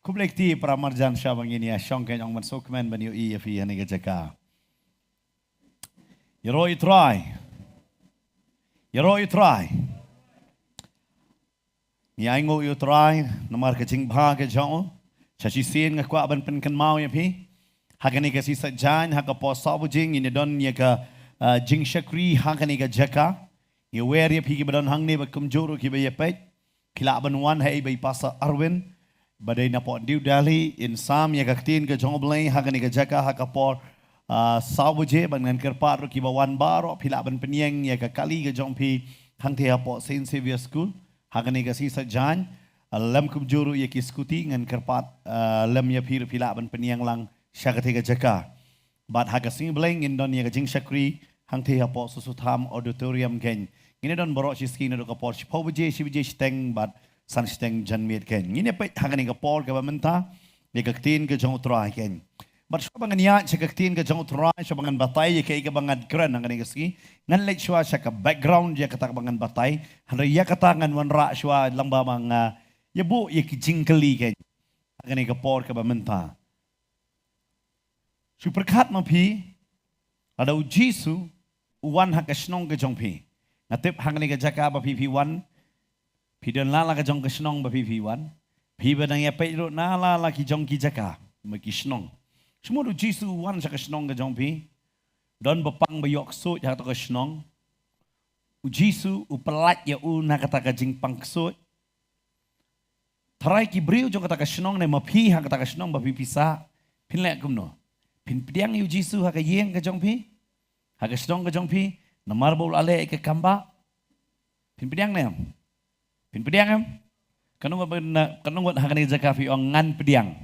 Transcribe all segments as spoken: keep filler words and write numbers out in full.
Khublei kti para marjan sha ba ngin ïa shong keiñ, ong ban sngewkmen ban ïohi ïa phi ha kane ka jaka. Ïaroh ïa u Trai. Ïaroh ïa u Trai. Ngi ainguh ïa u Trai namar ka jingbha ka jong u. Sha shisien nga kwah ban pynkynmaw ïa phi, ha kane ka sngi Saitjaiñ, ha ka por saw baje ngin ïa don ïa ka, ah, jingshakri ha kane ka jaka. Ngi wer ïa phi kiba don hangne bad kumjuh ruh kiba ïa peit. Phi lah ban wan ha i ba i Pastor Arwin ba dei na pdeng New Delhi, in sam ïa ka ktien ka jong U Blei ha kane ka jaka ha ka por, ah, saw baje. Bad ngan kyrpad ruh kiba wan baroh phi lah ban pynïeng ïa ka kali ka jong phi hangtei hapoh Saint Xavier School ha kane ka sngi Saitjaiñ. Ah, lem kumjuh ruh ïa ki skuti, ngan kyrpad, ah, lem ïa phi ruh phi lah ban pynïeng lang sha katei ka jaka. Bad ha ka sngi Blei ngin don ïa ka jingshakri hangtei hapoh Soso Tham Auditorium keiñ. Ngin ïa don baroh shi sngi naduh ka por shiphew baje, shi baje shiteng bad san shiteng janmiet keiñ. Ngin ïa peit ha kane ka por kaba mynta ïa ka ktien ka jong U Trai keiñ. Bad shuwa ba ngan ïaid sha ka ktien ka jong U Trai, shuwa ba ngan batai ïa kaei kaba ngan kren ha kane ka sngi, ngan leit shuwa sha ka background ïa kata kaba ngan batai. Hynrei ïa kata ngan wanrah shuwa lyngba ba nga ïa buh ïa ki jingkylli keiñ ha kane ka por kaba mynta. Shu pyrkhat ma phi, lada U Jisu u wan ha ka shnong ka jong phi. Nga tip ha kane ka jaka ba phi phi wan, phi don la la ka jong ka shnong ba phi phi wan. Phi ba dang ïa peit ruh na la la ki jong ki jaka, ma ki shnong. Shu mut U Jisu u wan sha ka shnong ka jong phi, don ba pang ba ïoh ksuid ha kato ka shnong. U Jisu u pyllait ïa u na kata ka jingpang ksuid. Tharai ki briew jong kata ka shnong ne ma phi ha kata ka shnong ba phi phi sah, phin leh kumno? Phin pdiang ïa U Jisu ha ka ïing ka jong phi, ha ka shnong ka jong phi, namar ba u la leh ïa ka kambah? Phin pdiang ne em? Phin pdiang em? Katno ngut ba na, katno ngut ha kane ka jaka phi ong ngan pdiang?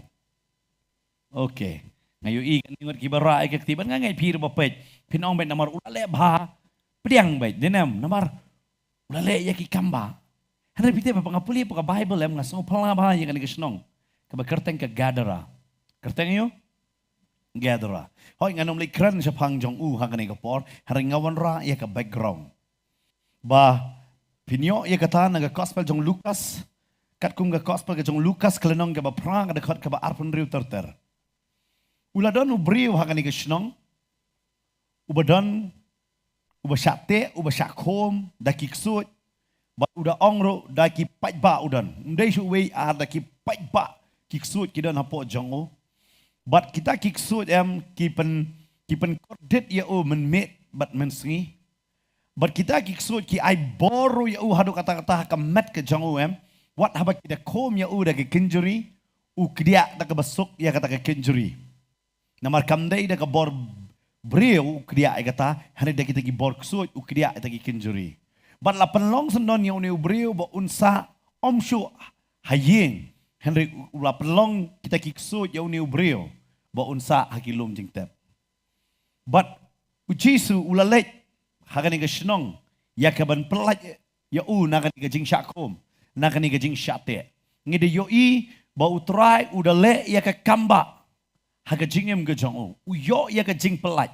Okay. Nga ïohi katno ngut kiba rah ïa ka kti bad nga ngeit phi ruh ba peit phin ong beit namar u la leh bha, pdiang beit, dei ne em? Namar u la leh ïa ki kambah. Hynrei phi tip ba nga pule hapoh ka Bible em, nga sngew phylla bha ïa kane ka shnong kaba kyrteng ka Gadara. Kyrteng aïu? Gadara. Hooid, ngan ym leit kren shaphang jong u ha kane ka por, hynrei nga wanrah ïa ka background. Ba phin ïoh ïa kata na ka gospel jong Lukas, katkum ka gospel ka jong Lukas, ka lynnong kaba phra, ka dkhot kaba arphew hynriew ter ter. U la don u briew ha kane ka shnong uba don, uba shah teh, uba shah khum da ki ksuid, bad u da ong ruh da ki paidbah u don. Ym dei shuh uwei ar, da ki paidbah ki ksuid ki don hapoh jong u. Bad kita ki ksuid em ki pyn, ki pynkordit ïa u mynmiet bad mynsngi. Bad kita ki ksuid ki ai bor ruh ïa u haduh katta katta ha ka met ka jong u em. Wat haba ki da khum ïa u da ki kynjri, u kdiah da kaba suk ïa kata ka kynjri. Namar kam dei da ka bor briew u kdiah ïa kata, hynrei da kita ki bor ksuid u kdiah ïa kita ki kynjri. Bad la pynlong syndon ïa une u briew ba un sah ym shuh ha ïing, hynrei u la pynlong kita ki ksuid ïa une u briew ba un sah ha ki lum jingtep. Bad U Jisu u la leit ha kane ka shnong ïa ka ban pyllait ïa u na kane ka jingshah khum, na kane ka jingshah teh. Ngi da ïohi ba U Trai u da leh ïa ka kambah ha ka jingim ka jong u. U ïoh ïa ka jingpyllait.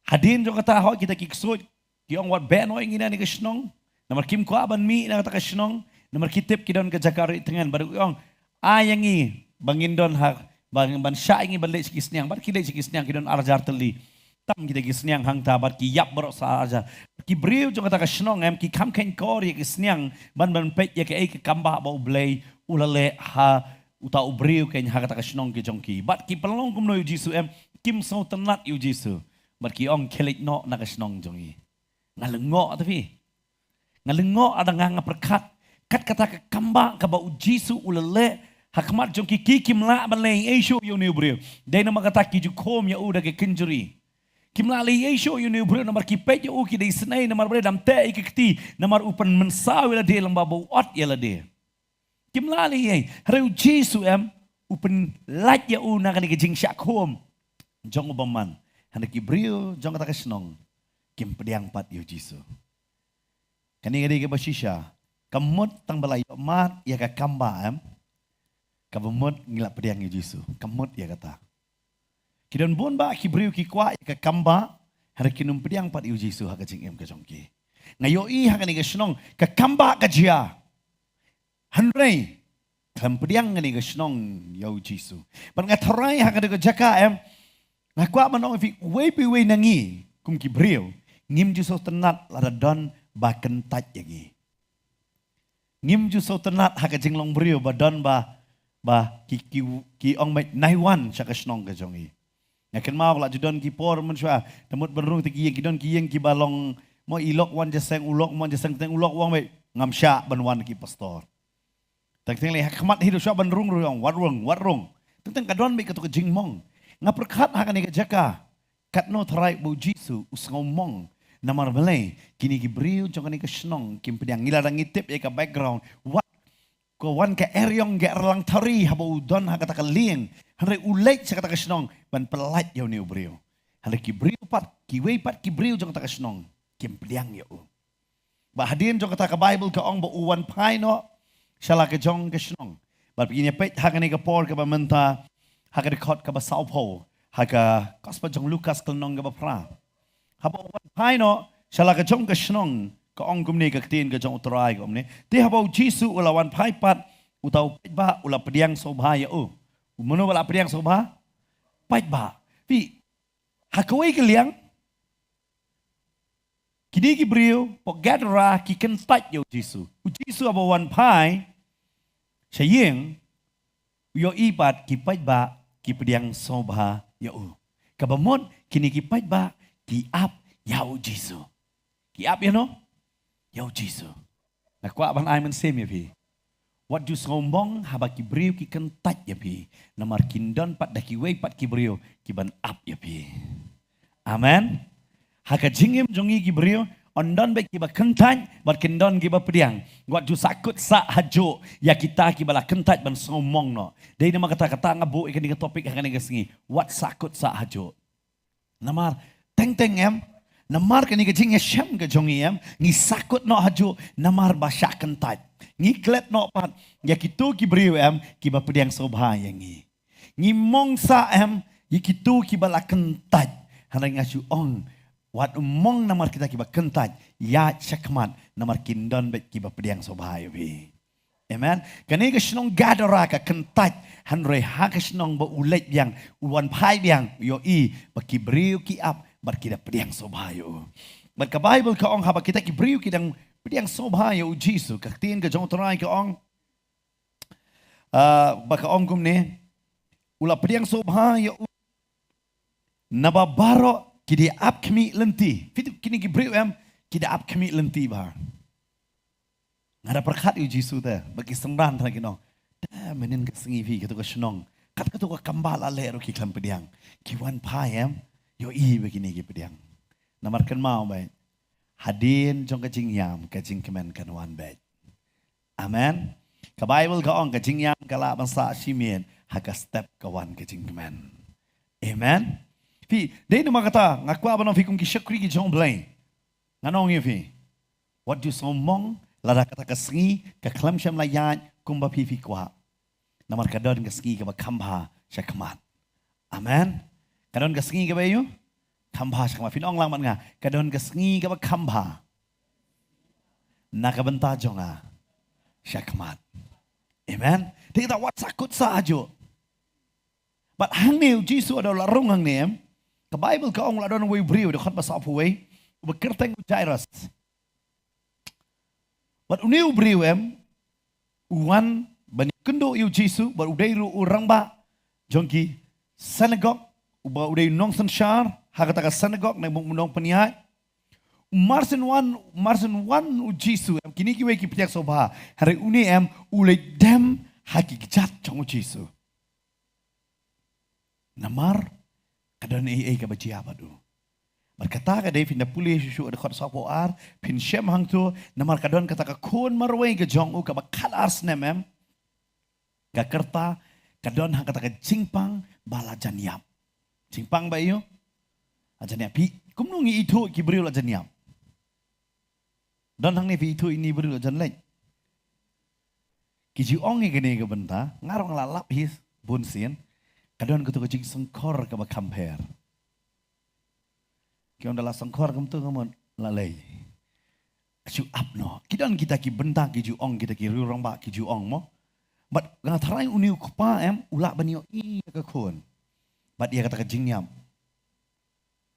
Hadien jong kata, hooid, kita ki ksuid ki ong, wat beh noh ïa ngi na kane ka shnong, namar kim kwah ban mih na kata ka shnong, namar ki tip ki don ka jaka rieh tngen. Bad ki ong, ai ïa ngi ba ngin don ha, ba, ban shah ïa ngi ban leit sha ki sniang. Bad ki leit sha ki sniang, ki don ar hajar tylli tam kita ki sniang hangta, bad ki ïap baroh sa ar hajar. Ki briew jong kata ka shnong em ki kham kheiñ kor ïa ki sniang ban, ban peit ïa kaei ka kambah ba U Blei u la leh ha uta u briew keiñ ha kata ka shnong ka jong ki. Bad ki pynlong kumno ïa U Jisu em? Kim sngewtynnat ïa U Jisu. Bad ki ong, khie leit noh na ka shnong jong ngi. Nga lyngngoh ïa phi. Nga lyngngoh lada nga, nga pyrkhat kat kata ka kambah kaba U Jisu u la leh ha khmat jong ki, ki kim lah ban leh ei ei shuh ïa une u briew. Dei namar kata ki ju khum ïa u da ki kynjri. Kim lah leh ei ei shuh ïa une u briew namar ki peit ïa u, ki da isynei namar ba dei dam teh ïa ki kti, namar u pynmynsaw ïa lade lyngba ba u ot ïa lade. Kim lah leh ei ei. Hynrei U Jisu em, u pynlait ïa u na kane ka jingshah khum jong u bymman. Hynrei ki briew jong kata ka shnong kim pdiang pat ïa U Jisu. Kane ka dei kaba shisha. Ka mut tang ba la ïoh mad ïa ka kambah em, kaba mut ngi la pdiang ïa U Jisu. Ka mut ïa kata. Ki don bun bah ki briew ki kwah ïa ka kambah, hynrei kin ym pdiang pat ïa U Jisu ha ka jingim ka jong ki. Nga ïohi ha kane ka shnong, ka kambah ka jia, hynrei khlem pdiang kane ka shnong ïa u Jisu. Bad nga tharai ha kane ka jaka em, nga kwah ban ong ïa phi, uwei pa uwei na ngi kum ki briew, ngim ju sngewtynnat lada don ba kyntait ïa ngi. Ngim ju sngewtynnat ha ka jinglong briew ba don ba, ba ki, ki, ki ong beit, nai wan sha ka shnong ka jong ngi. Nga kynmaw la ju don ki por mynshuwa, te mut ban rung te ki ïing, ki don ki ïing kiba long, mo, i lok wan ja seng, u lok wan ja seng, teng u lok u ong beit, ngam shah ban wan ki pastor. Teng teng lei ha khmat hi ruh shah ban rung ruh ong, wat rung, wat rung. Teng teng ka don beit kato ka jingmong. Nga pyrkhat ha kane ka jaka, katno tharai ba u Jisu u sngewmong. Namar balei, kine ki briew jong kane ka shnong kim pdiang. Ngi la dang ngi tip ïa ka background. Wat ka wan ka eriong ka erlang thari haba u don ha kata ka lieng. Hynrei u leit sha kata ka shnong ban pyllait ïa une u briew. Hynrei ki briew pat, kiwei pat ki briew jong kata ka shnong kim pdiang ïa u. Ba hadien jong kata ka Bible ka ong ba u wan phai noh sha la ka jong ka shnong. Bad phi ïa peit ha kane ka por kaba mynta, ha ka dkhot kaba sawphew ha ka Gospel jong Lukas ka lynnong kaba phra. Haba u wan phai noh sha la ka jong ka shnong, ka ong kumne ka ktien ka jong U Trai, ka ong kumne. Te haba u Jisu u la wan phai pat, uta u paidbah u la pdiang sngewbha ïa u. U mano ba la pdiang sngewbha? Paidbah. Phi, ha kawei ka liang, kine ki briew pok Gadara ki kyntait ïa u Jisu. U Jisu haba u wan phai sha ïing, u ïohi pat ki paidbah ki pdiang sngewbha ïa u. Kaba mut kine ki paidbah ki ap ïa u Jisu. Ki ap ïa no? Ïa u Jisu. Nga kwah ban ai mynsiem ïa phi. Wat ju sngewmong haba ki briew ki kyntait ïa phi. Namar kin don pat da kiwei pat ki briew kiban ap ïa phi. Amen. Ha ka jingim jong ngi ki briew, yn don beit kiba kyntait bad kin don kiba pdiang. Wat ju sahkut sah hajuh ïa kita kiba la kyntait ban sngewmong noh. Dei namar kata, kata nga buh ïa kane ka topic ha kane ka sngi. Wat sahkut sah hajuh. Namar teng teng em, namar kane ka jingïashem ka jong ngi em, ngi sahkut noh hajuh namar ba shah kyntait. Ngi klet noh pat ïa kito ki briew em kiba pdiang sngewbha ïa ngi. Ngi mong sah em ïa kito kiba la kyntait. Hynrei nga shu ong, wat mong namar kita kiba kyntait, ïaid shakhmat namar kin don beit kiba pdiang sngewbha ïa phi. Amen. Kane ka shnong Gadara ka kyntait, hynrei ha ka shnong ba u leit biang, u wan phai biang, u ïohi ba ki briew ki ap bad ki da pdiang sngewbha ïa u. Bad ka Bible ka ong haba kita ki briew ki dang pdiang sngewbha ïa u Jisu, ka ktien ka jong U Trai ka ong, ah, ba ka ong kumne, u la pdiang sngewbha ïa u naba baroh ki da ap khmih lynti. Phi tip kine ki briew em, ki da ap khmih lynti bha. Nga da pyrkhat ïa u Jisu te, ba ki synran te ki ong, te mynhynnin ka sngi phi, kato ka shnong, kat kato ka kam ba la leh ruh ki khlem pdiang. Ki wan phai em, ïohi ba kine ki pdiang. Namar kynmaw beit, hadien jong ka jingïam ka jingkmen kan wan beit. Amen. Ka Bible ka ong ka jingïam ka lah ban sah shimet ha ka step ka wan ka jingkmen. Amen. Phi, dei namar kata nga kwah ban ong phi kum ki shakri ki jong U Blei. Ngan ong ïa phi, wat ju sngewmong lada kata ka sngi ka khlem shym la ïaid kumba phi phi kwah. Namar ka don ka sngi kaba kham bha shakhmat. Amen. Ka don ka sngi kaba ïoh kham bha shakhmat. Phin ong lang bad nga, ka don ka sngi kaba kham bha na ka bynta jong nga shakhmat. Amen. Te kita wat sahkut sah hajuh. Bad hangne u Jisu u da la rung hangne em, ka Bible ka ong la don uwei u briew, dkhot ba sawphew wei, uba kyrteng u Jairus. Bad une u briew em, u wan ban ïakynduh ïa u Jisu, bad u dei ruh u rangbah jong ki synagog, uba u dei u nongsynshar ha kata ka synagog, ne u nongpynïaid. Mar syn wan, mar syn wan u Jisu em, kine kiwei ki pdiang sngewbha, hynrei une em, u leit dem ha ki kjat jong u Jisu. Namar ka don ei ei kaba jia bad u. Bad kata ka dei phin da pule shuh shuh dkhot sawphew ar, phin shem hangto, namar ka don kata ka khun marwei ka jong u kaba khatar snem em, ka kyrta, ka don ha kata ka jingpang ba la jan ïap. Jingpang ba ïoh? La jan ïap. Phi, kumno ngi ithuh ki briew la jan ïap? Don hangne phi ithuh ine i briew la jan leit? Ki ju ong ïa kane ka bynta, nga ruh nga la lap hi bun sien, ka don kato ka jingsngewkhor kaba kham pher. Ki ong da la sngewkhor kumto ka mut la lei. Shu ap noh. Ki don kita ki bynta ki ju ong, kita ki rangbah ki ju ong mo. Bad nga tharai une u kpa em u lah ban ïohi ïa ka khun bad ïa kata ka jingïap.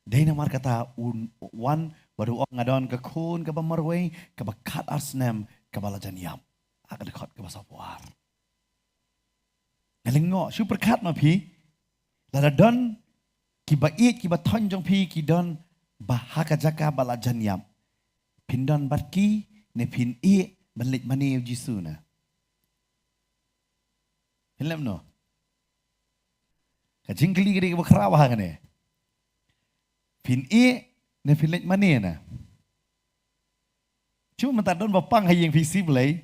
Dei namar kata u wan bad u ong, nga don ka khun kaba marwei, kaba khat ar snem, kaba la jan ïap. Ha ka dkhot kaba saphew ar. Nga lyngngoh, shu pyrkhat ma phi. Lada don kiba ïeit, kiba thoiñ jong phi ki don ba ha ka jaka ba la jan ïap, phin don bad ki ne phin ïeh ban leit mane ïa u Jisu na? Phin leh kumno? Ka jingkylli ka dei kaba khraw ha kane. Phin ïeh ne phin leit mane na? Shu mynta don ba pang ha ïing phi, shi Blei,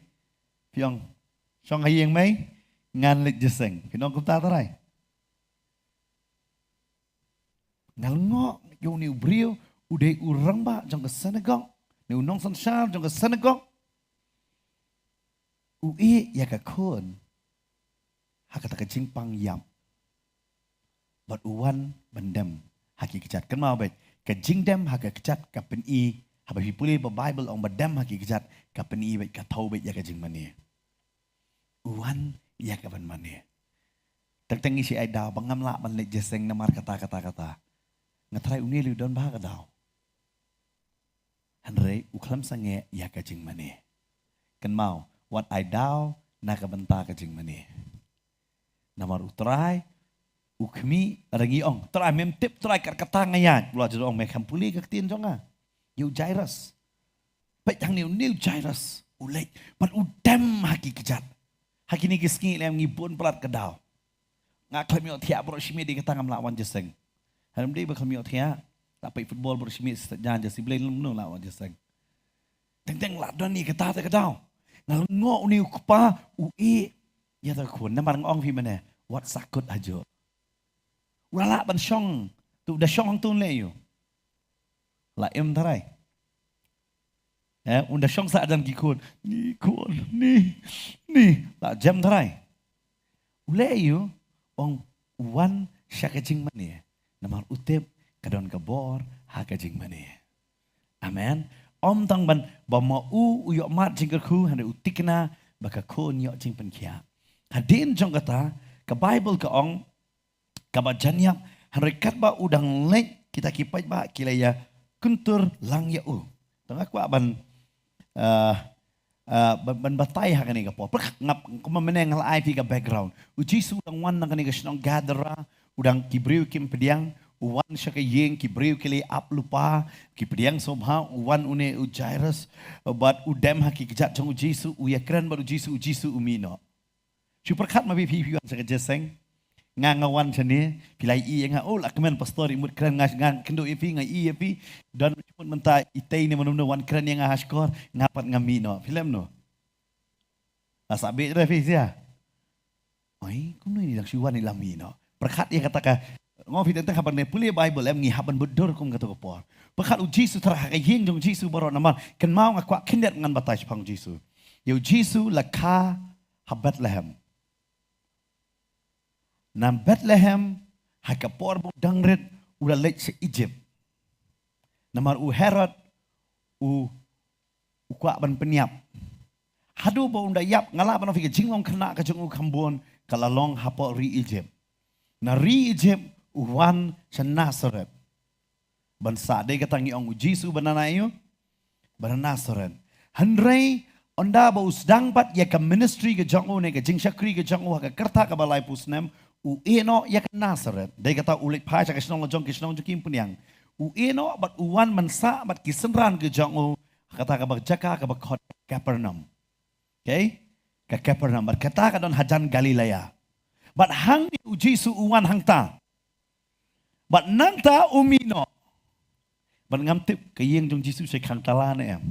phi ong, shong ha ïing mei, ngan leit jingïaseng. Phin ong kumta tharai? Nga lyngngoh ïa une u briew, u dei u rangbah jong ka synagog, ne u nongsynshar jong ka synagog. U ïeh ïa ka khun ha kata ka jingpang ïap. Bad u wan ban dem ha ki kjat. Kynmaw beit, ka jingdem ha ka kjat ka pyni, haba phi pule ba Baibl ong ba dem ha ki kjat, ka pyni beit, ka thew beit ïa ka jingmane. U wan ïa ka ban mane. Teng teng ngi shu ai daw ba ngam lah ban leit jingïaseng namar kata kata kata. Nga tharai une lei u don bha ka daw. Hynrei u khlem sangeh ïa ka jingmane. Kynmaw, wat ai daw na ka bynta ka jingmane. Namar u Trai, u khmih, lada ngi ong, Trai mem tip, Trai kat kata nga ïaid. U la ju ong, me khlem pule ka ktien jong nga ïa u Jairus. Peit hangne une u Jairus u leit bad u dem ha ki kjat. Ha kine ki sngi lem ngi bun palat ka daw. Nga khlem ïohthiah baroh shi miet, dei kata ngam lah wan jingïaseng. Hangne dei ba khlem ïohthiah, la peit football baroh shi miet, sa jan ja shi Blei lem no lah wan jingïaseng. Teng teng la don ïa kata te ka daw. Nga lyngngoh une u kpa u ïeh ïa ta ka khun, namar nga ong phi mynne, wat sakut hajuh. U la lah ban shong, tu da shong hangtu leh ïa u. La im tharai? Eh, un da shong sa jan ki khun. Ni khun, ni, ni. La jem tharai? U leh ïa u, ong u wan sha ka jingmane. Namar u tip ka don ka bor ha ka jingmane. Amen. Ym tang ban ba ma u u ïoh mad jingkyrkhu, hynrei u thikna ba ka khun ïoh jingpynkhiah. Hadien jong kata, ka Baibl ka ong, kaba jan ïap, hynrei katba u dang leit, kita ki paidbah ki la ïa kyntur lang ïa u. To nga kwah ban, eh, eh, ban, ban batai ha kane ka por. Pyrkhat, ngap, kumba mynne nga la ai phi ka background. U Jisu u dang wan na kane ka shnong Gadara, u dang, ki briew kim pdiang, u wan sha ka ïing, ki briew ki la ap lypa, ki pdiang sngewbha, u wan une u Jairus, bad u dem ha ki kjat jong u Jisu, u ïakren bad u Jisu, u Jisu u mih noh. Shu pyrkhat ma phi, phi, phi wan sha ka jingïaseng. Nga, nga wan shane, phi la ïohi ïa nga, oh, la kmen pastor, i mut kren, nga, nga kynduh ïa phi, nga ïohi ïa phi. Don mut mynta itei ne mano mano wan kren ïa nga ha shkor, nga pat nga mih noh. Phi leh kumno? La sa bit re phi sia. Oi, kumno ini dang shu wan i la mih noh. Pyrkhat ïa kata ka, nga ong phi teng teng haba ngi pule Baibl em, ngi hap ban bud dur kum kata ka por. Pyrkhat u Jisu, tharai ha ka ïing jong u Jisu baroh namar, kynmaw, nga kwah khyndiat ngan batai shaphang u Jisu. Ïa u Jisu la kha ha Bethlehem. Na Bethlehem, ha ka por ba u dang rit, u la leit sha Egypt. Namar u Herod, u, u kwah ban pynïap. Haduh ba un da ïap, nga lah ban ong phi ka jinglong khynnah ka jong u kham bun, ka la long hapoh ri Egypt. Na ri Egypt, u wan sha Nazareth. Ban sah, dei kata ngi ong u Jisu ba na, na ïa u, ba na Nazareth. Hynrei, ynda ba u sdang pat ïa ka ministry ka jong u ne ka jingshakri ka jong u ha ka rta kaba laiphew snem, u ïeh noh ïa ka Nazareth. Dei kata u leit phai sha ka shnong la jong ki shnong jong ki pynïang. U ïeh noh bad u wan ban sah bad ki synran ka jong u, kata kaba jaka kaba khot Capernaum. Okay? Ka Capernaum. Bad kata ka don hajan Galilea. Bad hangne u Jisu u wan hangta. Bad nangta u mih noh. Bad ngam tip ka ïing jong u Jisu shai khang tala ne em.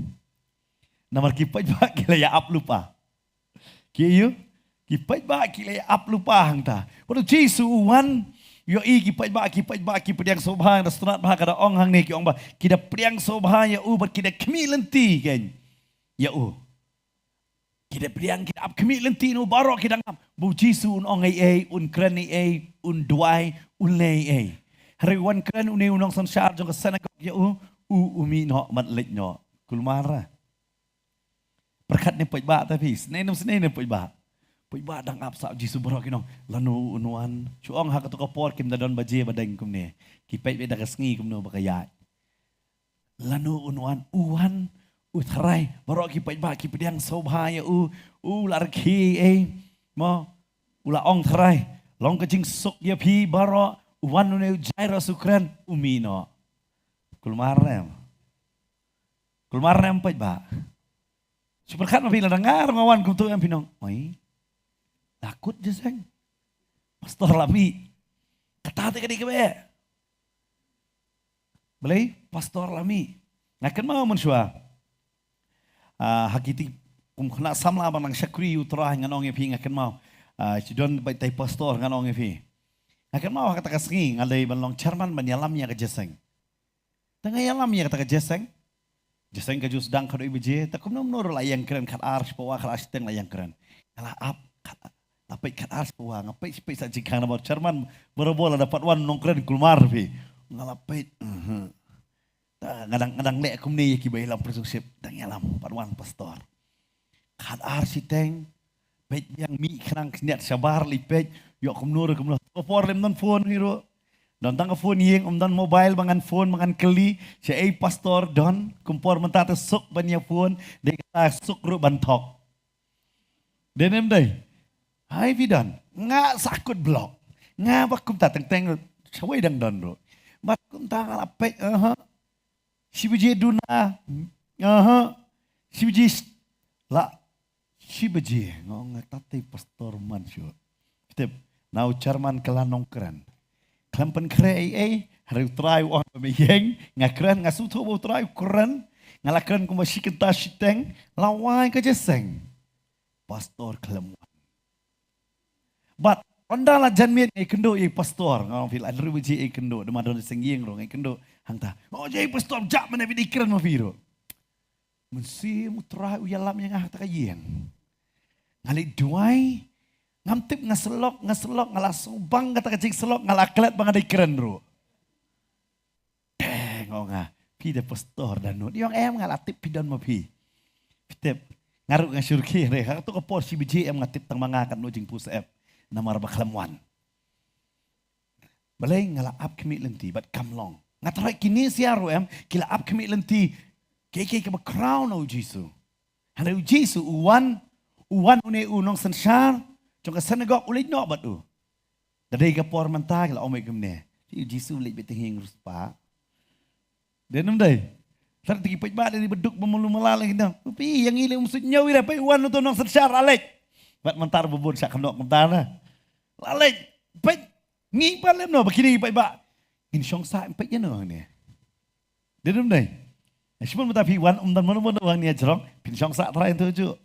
Namar ki paidbah ki la ïa ap lypa. Ki ïa, ki paidbah ki la ïa ap lypa hangta. Bad u Jisu u wan, ïohi ki paidbah, ki paidbah ki pdiang sngewbha, da sngewbha ka da ong hangne, ki ong ba, ki da pdiang sngewbha ïa u, bad ki da khmih lynti kein ïa u. Ki da pdiang, ki da ap khmih lynti ïa u, baroh ki da ngam. Ba u Jisu un ong ei ei, un kren ei ei, un duwai, un leh ei ei. Hynrei wan kren une u nongsynshar jong ka synagog ïa u, u, u mih noh bad leit noh. Kulmar. Pyrkhat ne paidbah ta phi, sngewbha ne, sngewbha ne paidbah. Paidbah dang ap sah Jisu, baroh ki nong, lano un wan? Shu ong ha kato ka por kim da don baje ba dang kumne. Ki peit beit da ka sngi kumno ba ka ïaid. Lano un wan? U wan, u tharai, baroh ki paidbah ki pdiang sngewbha ïa u, u la rkhie ei. Mo, u la ong tharai, long ka jingsuk ïa phi baroh, u wan une u Jairus u kren, u mih noh. Kulmar ne em? Kulmar ne em paidbah? Shu pyrkhat ma phi lada nga ruh nga wan kumto em phi nong. Oi. Dakut je seng. Pastor la mih. Kata te ka dei kaba eh. Balei pastor la mih? Nga kynmaw mynshuwa. Ah, ha kiti kum khynnah samla ba nang shakri ïa u Trai ngan ong ïa phi nga kynmaw. Ah, shi don bad tai pastor ngan ong ïa phi. Nga kynmaw ha kata ka sngi nga dei ban long chairman ban ïalam ïa ka jingïaseng. Te nga ïalam ïa kata ka jingïaseng. Jingïaseng ka ju sdang khaduh baje, te kumno kumno ruh la ïeng kren khatar shiphew, khatar shiteng la ïeng kren. Nga la ap, khat, la peit khatar shiphew, nga peit, peit sa jingkhang namar chairman, barabor lada pat wan nongkren kulmar phi. Nga la peit, mhm. Te nga dang, nga dang leh kumne ïa kiba ïalam praise worship, dang ïalam, pat wan pastor. Khatar shiteng, peit biang mih khnang khyndiat shabar leit peit, ïoh kumno re kumno. Ka por lem don phone hi ruh. Don tang ka phone ïing, ym don mobile ba ngan phone, ba ngan kylli, shaei pastor don, kum por mynta te suk ban ïa phone, dei kata suk ruh ban thok. Dei ne ym dei? Hai phi don, nga sa kut block. Nga ba kumta teng teng, shawei dang don ruh. Bad kumta nga la peit, aha. Shi baje duna, aha. Shi baje sh-, la Shi baje, nga ong nga, kata te pastor man shuh. Tip, na u chairman ka la nongkren. Khlem pynkhreh ei ei, hynrei u Trai u ong ba me ïeng, nga kren, nga sngewthuh ba u Trai u kren, nga la kren kumba shi kynta shiteng, la wai ka jingïaseng. Pastor khlem wan. Bad ynda la jan miet nga ïakynduh ïa i pastor, nga ong phi la hynriew baje ïakynduh, dei ma don seng ïing ruh nga ïakynduh hangta. Oh, ïa i pastor, jah mynne phi dei kren ma phi ruh. Mynsiem u Trai u ïalam ïa nga ha kata ka ïing. Nga leit duwai, ngam tip nga syllok, nga syllok, nga la sngewbang kata ka jingsyllok, nga la klet ba nga dei kren ruh. Te nga ong nga, phi dei pastor da nud? Ïa ong em, nga la tip phi don ma phi. Phi tip, nga ruh nga shu rkhie re, ha kato ka por shi baje em nga tip tang ma nga katno jingpynshitom. Namar ba khlem wan. Balei? Nga la ap khmih lynti bad kam long. Nga tharai kine sia ruh em, ki la ap khmih lynti. Kiei kiei kaba khraw na u Jisu. Hynrei u Jisu u wan, u wan une u nongsynshar jong ka synagog, u leit noh bad u. Da dei ka por mynta ki la ong kumne, u Jisu u leit beit tang ha ïing riewspah. Dei ne ym dei? Tharai te ki paidbah dei ba duk ba malu mala lei ki ong, phi, ïa ngi lei um suidñiew ïa phi, wan uto u nongsynshar la leit. Bad mynta ruh ba bun shah kynnoh kumta na. La leit, peit, ngi pat lem noh ba kine ki paidbah. Ngin shong sah, peit ïa no ne. Dei ne ym dei? Shimon mynta phi wan um don mano mano ba ngi ïa jrong, phin shong sah tharai to ju.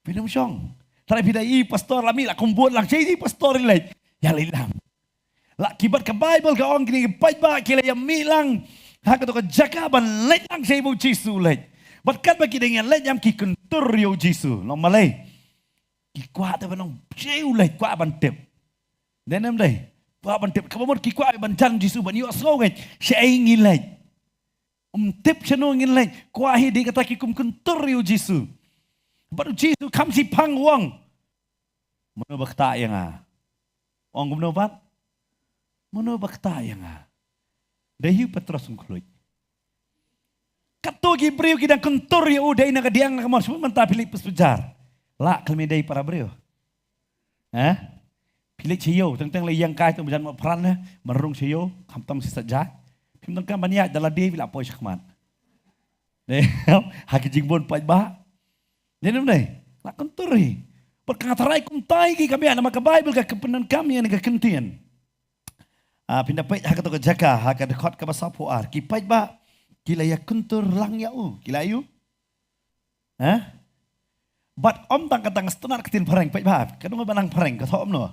Phin ym shong. Tharai phi da i pastor la mih, la kum bun lang, shei i pastor i leit. Ïa leit lang. La ki bat ka Bible ka ong kine ki paidbah ki la ïa mih lang ha kato ka jaka ban leit lang shei ba u Jisu u leit. Bad katba ki dang ïa leit ïam ki kyntur ïa u Jisu. Long balei? Ki kwah te ban ong shei u leit, kwah ban tip. Dei ne ym dei? Kwah ban tip. Kaba mut ki kwah ban jan u Jisu ban ïohsngew ngeit shaei ngi leit. Um tip shano ngin leit, kwah hi dei kata ki kum kyntur ïa u Jisu. Bad u Jisu kham shipang u ong, mano ba ktah ïa nga? Ong kumno pat? Mano ba ktah ïa nga? Dei hi u Petros, um khluit. Kato ki briew ki dang kyntur ïa u, dei na ka diang na ka mon, shimon mynta phi leit pysbjar. La khlem dei para briew. Eh? Phi leit sha ïew, teng teng la ïeng kai tang ba jan mo pran ne, ban rung sha ïew, khamtam shi sa jai. Phim donkam ban ïaid da lade, phi la poi shakhmat. Ne, ha ki jingbun paidbah. Ne, ne, ne, la kyntur hi. Bad ka nga tharai kumta ïa ki, ka mih namar ka Bible ka pyndonkam ïa kane ka kyntien. Ah, phin da peit ha kato ka jaka, ha ka dkhot kaba sawphew ar. Ki paidbah ki la ïa kyntur lang ïa u. Ki la ïa u. Eh? Bad ym tang kata, nga sngewtynnat ka ktien phareng, paidbah. Ka dang ba nang phareng, ka thoh kumno?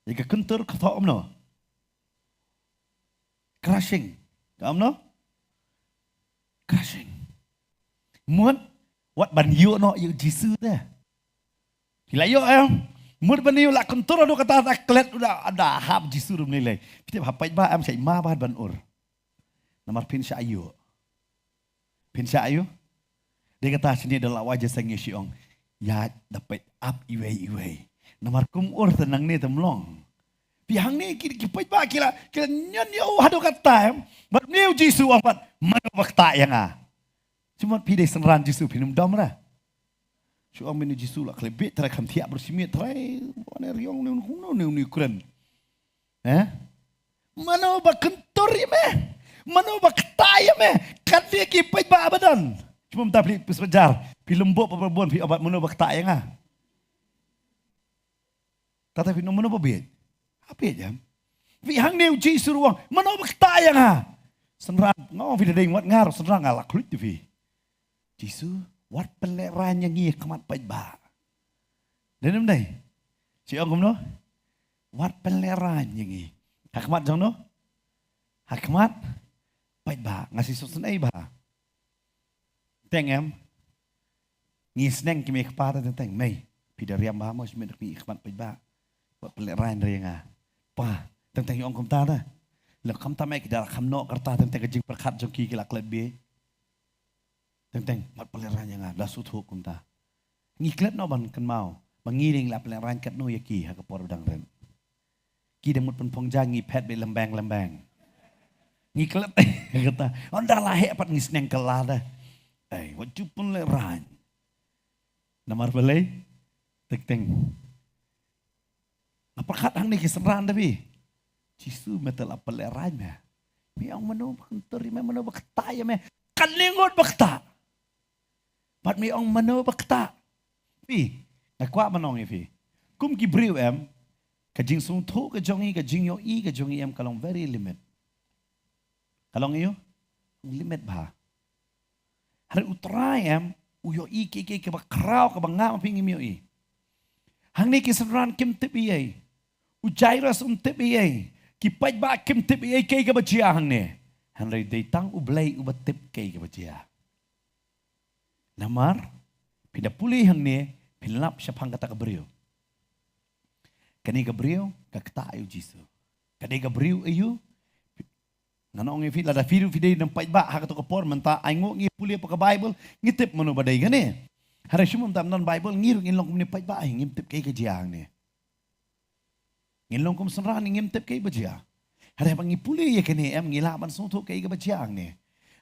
Ïa ka kyntur ka thoh kumno? Crushing. Ka kumno? Crushing. Mut, wat ban ïoh noh ïa u Jisu te. Ki la ïoh em. Mut ban ïoh, la kyntur haduh katta, ta klet u da, da hap Jisu ruh ym lei lei. Phi tip ha paidbah em shait ma bad ban ur. Namar phin shah ïoh. Phin shah ïoh. Dei kata shane da la wai jingïaseng ïa shi ong. Ïaid da peit ap iwei iwei. Namar kum ur te nangne te mlong. Phi hangne ki, ki paidbah ki la, ki la ñion ïa u haduh katta em. Bad une u Jisu u ong pat, mano ba ktah ïa nga? Shu mut phi dei synran Jisu phin ym dom re. Shu ong mynne u Jisu la khlem bieit trai kham thiah baroh shi miet trai. Wane riong ne, ne, ne, ne kren. Eh? Mano ba kyntur ïa me? Mano ba ktah ïa me? Katne ki paidbah ba don. Shu mut ta phi pyspajar. Phi lum buh ba bun phi ong pat mano ba ktah ïa nga? Kata phi ong mano ba bieit? Ha bieit em. Phi hangne u Jisu ruh u ong, mano ba ktah ïa nga? Synran, nga ong phi da dei wat nga ruh synran nga la khluit te phi. Jisu, wat pynlehraiñ ïa ngi ha khmat paidbah. Dei ne ym dei? Shu ong kumno? Wat pynlehraiñ ïa ngi. Ha khmat jong no? Ha khmat paidbah. Nga shu sngewsynei bha. Teng em. Ngi sneng ki mei kpa te teng teng mei. Phi da riam bha mo, shu mih da ki khmat paidbah. Wat pynlehraiñ re nga. Pa, teng teng ïa ong kumta te. Lada khamtam eh ki da kham noh ka rta teng teng ka jingpyrkhat jong ki ki la klet bieit. Teng teng, wat pynlehraiñ ïa nga, da sngewthuh kumta. Ngi klet noh ban kynmaw ba ngi dang lah pynlehraiñ katno ïa ki ha ka por ba dang rit. Ki dang mut pynphong jaiñ ngi phet beit lembeng lembeng. Ngi klet kata. Ynda la heh pat ngi sneng kylla te. Ei, wat ju pynlehraiñ. Namar balei? Teng teng. Nga pyrkhat hangne ki synran te phi. Jisu, me te la pynlehraiñ me. Me ong mano ba kyntur ïa me, mano ba ktah ïa me? Katne ngut ba ktah. Bad me ong mano ba ktah. Phi, nga kwah ban ong ïa phi. Kum ki briew em, ka jingsngewthuh ka jong ngi, ka jingïohi ka jong ngi em ka long very limit. Ka long ïa u limit bha. Hynrei u Trai em, u ïohi kiei kiei kaba khraw kaba nga ma phi ngim ïohi. Hangne ki synran kim tip ei ei. U Jairus um tip ei ei. Ki paidbah kim tip ei ei kaei kaba jia hangne. Hynrei dei tang U Blei uba tip kaei kaba jia. Namar, phi da pule hangne, phin lap shaphang kata ka briew. Kane ka briew, ka ktah ïa u Jisu. Kane ka briew ïa u, ngan ong ïa phi lada phi ruh phi dei nong paidbah ha kato ka por mynta ai nguh ngi pule pa ka Bible, ngi tip mano ba dei kane. Hynrei shu mynta ym don Bible ngi ruh ngin long kum ne paidbah ai ngim tip kaei ka jia hangne. Ngin long kum synran ngim tip kaei ba jia. Hynrei ba ngi pule ïa kane em ngi lah ban sngewthuh kaei kaba jia hangne.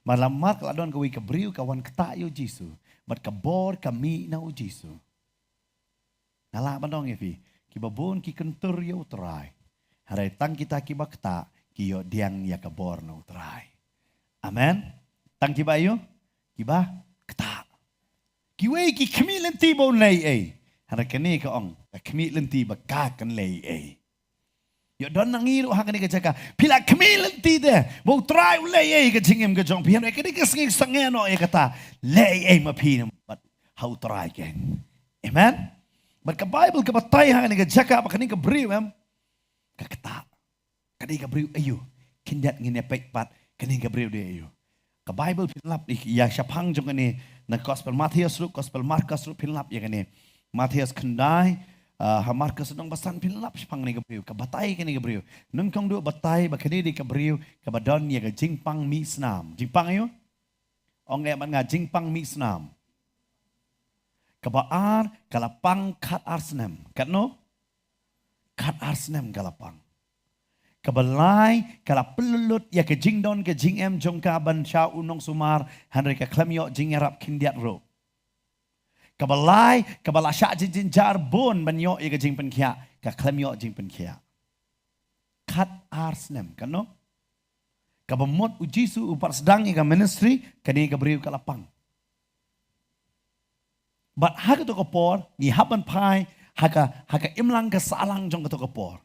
Namar ka la don kawei ka briew ka wan ktah ïa u Jisu. Bad ka bor ka mih na u Jisu. Nga lah ban ong ïa phi, kiba bun ki kyntur ïa u Trai. Hynrei tang kita kiba ktah, ki ïoh pdiang ïa ka bor na u Trai. Amen. Tang kiba ïoh, kiba ktah. Kiwei ki khmih lynti ba un leh ei. Hynrei kane ka ong, ka khmih lynti ba ka kan leh ei. Ïoh don na ngi ruh ha kane ka jaka. Phi la khmih lynti te ba u Trai u leh ei ka jingim ka jong phi. Hynrei kane ka sngi sangeh noh ïa kata. Leh ei ma phi ne bad ha u Trai kein. Amen. Bad ka Bible ka batai ha kane ka jaka ba kane ka briew em. Ka ktah. Kane ka briew aïu. Khyndiat ngin ïa peit pat kane ka briew dei aïu. Ka Bible phin lap ïa shaphang jong kane na Gospel Mathaios ruh, Gospel Markos ruh phin lap ïa kane. Mathaios khyndai, ah, ha Markos nong basan phin lap shaphang kane ka briew, ka batai kane ka briew. Nyngkong duh batai ba kane dei ka briew kaba don ïa ka jingpang mih snam. Jingpang aïu? Ong eh bad nga jingpang mih snam. Kaba ar ka la pang khat ar snem. Katno? Khat ar snem ka la pang. Kaba lai ka la pynlut ïa ka jingdon ka jingem jong ka ban sha u nongsumar hynrei ka khlem ïoh jingïarap khyndiat ruh. Kaba lai kaba la shah jynjar bun ban ïoh ïa ka jingpynkhiah ka khlem ïoh jingpynkhiah. Khat ar snem katno? Kaba mut u Jisu u pat sdang ïa ka ministry kane ka briew ka la pang. Bad ha kato ka por ngi hap ban phai ha ka, ha ka imlang ka sahlang jong kato ka por.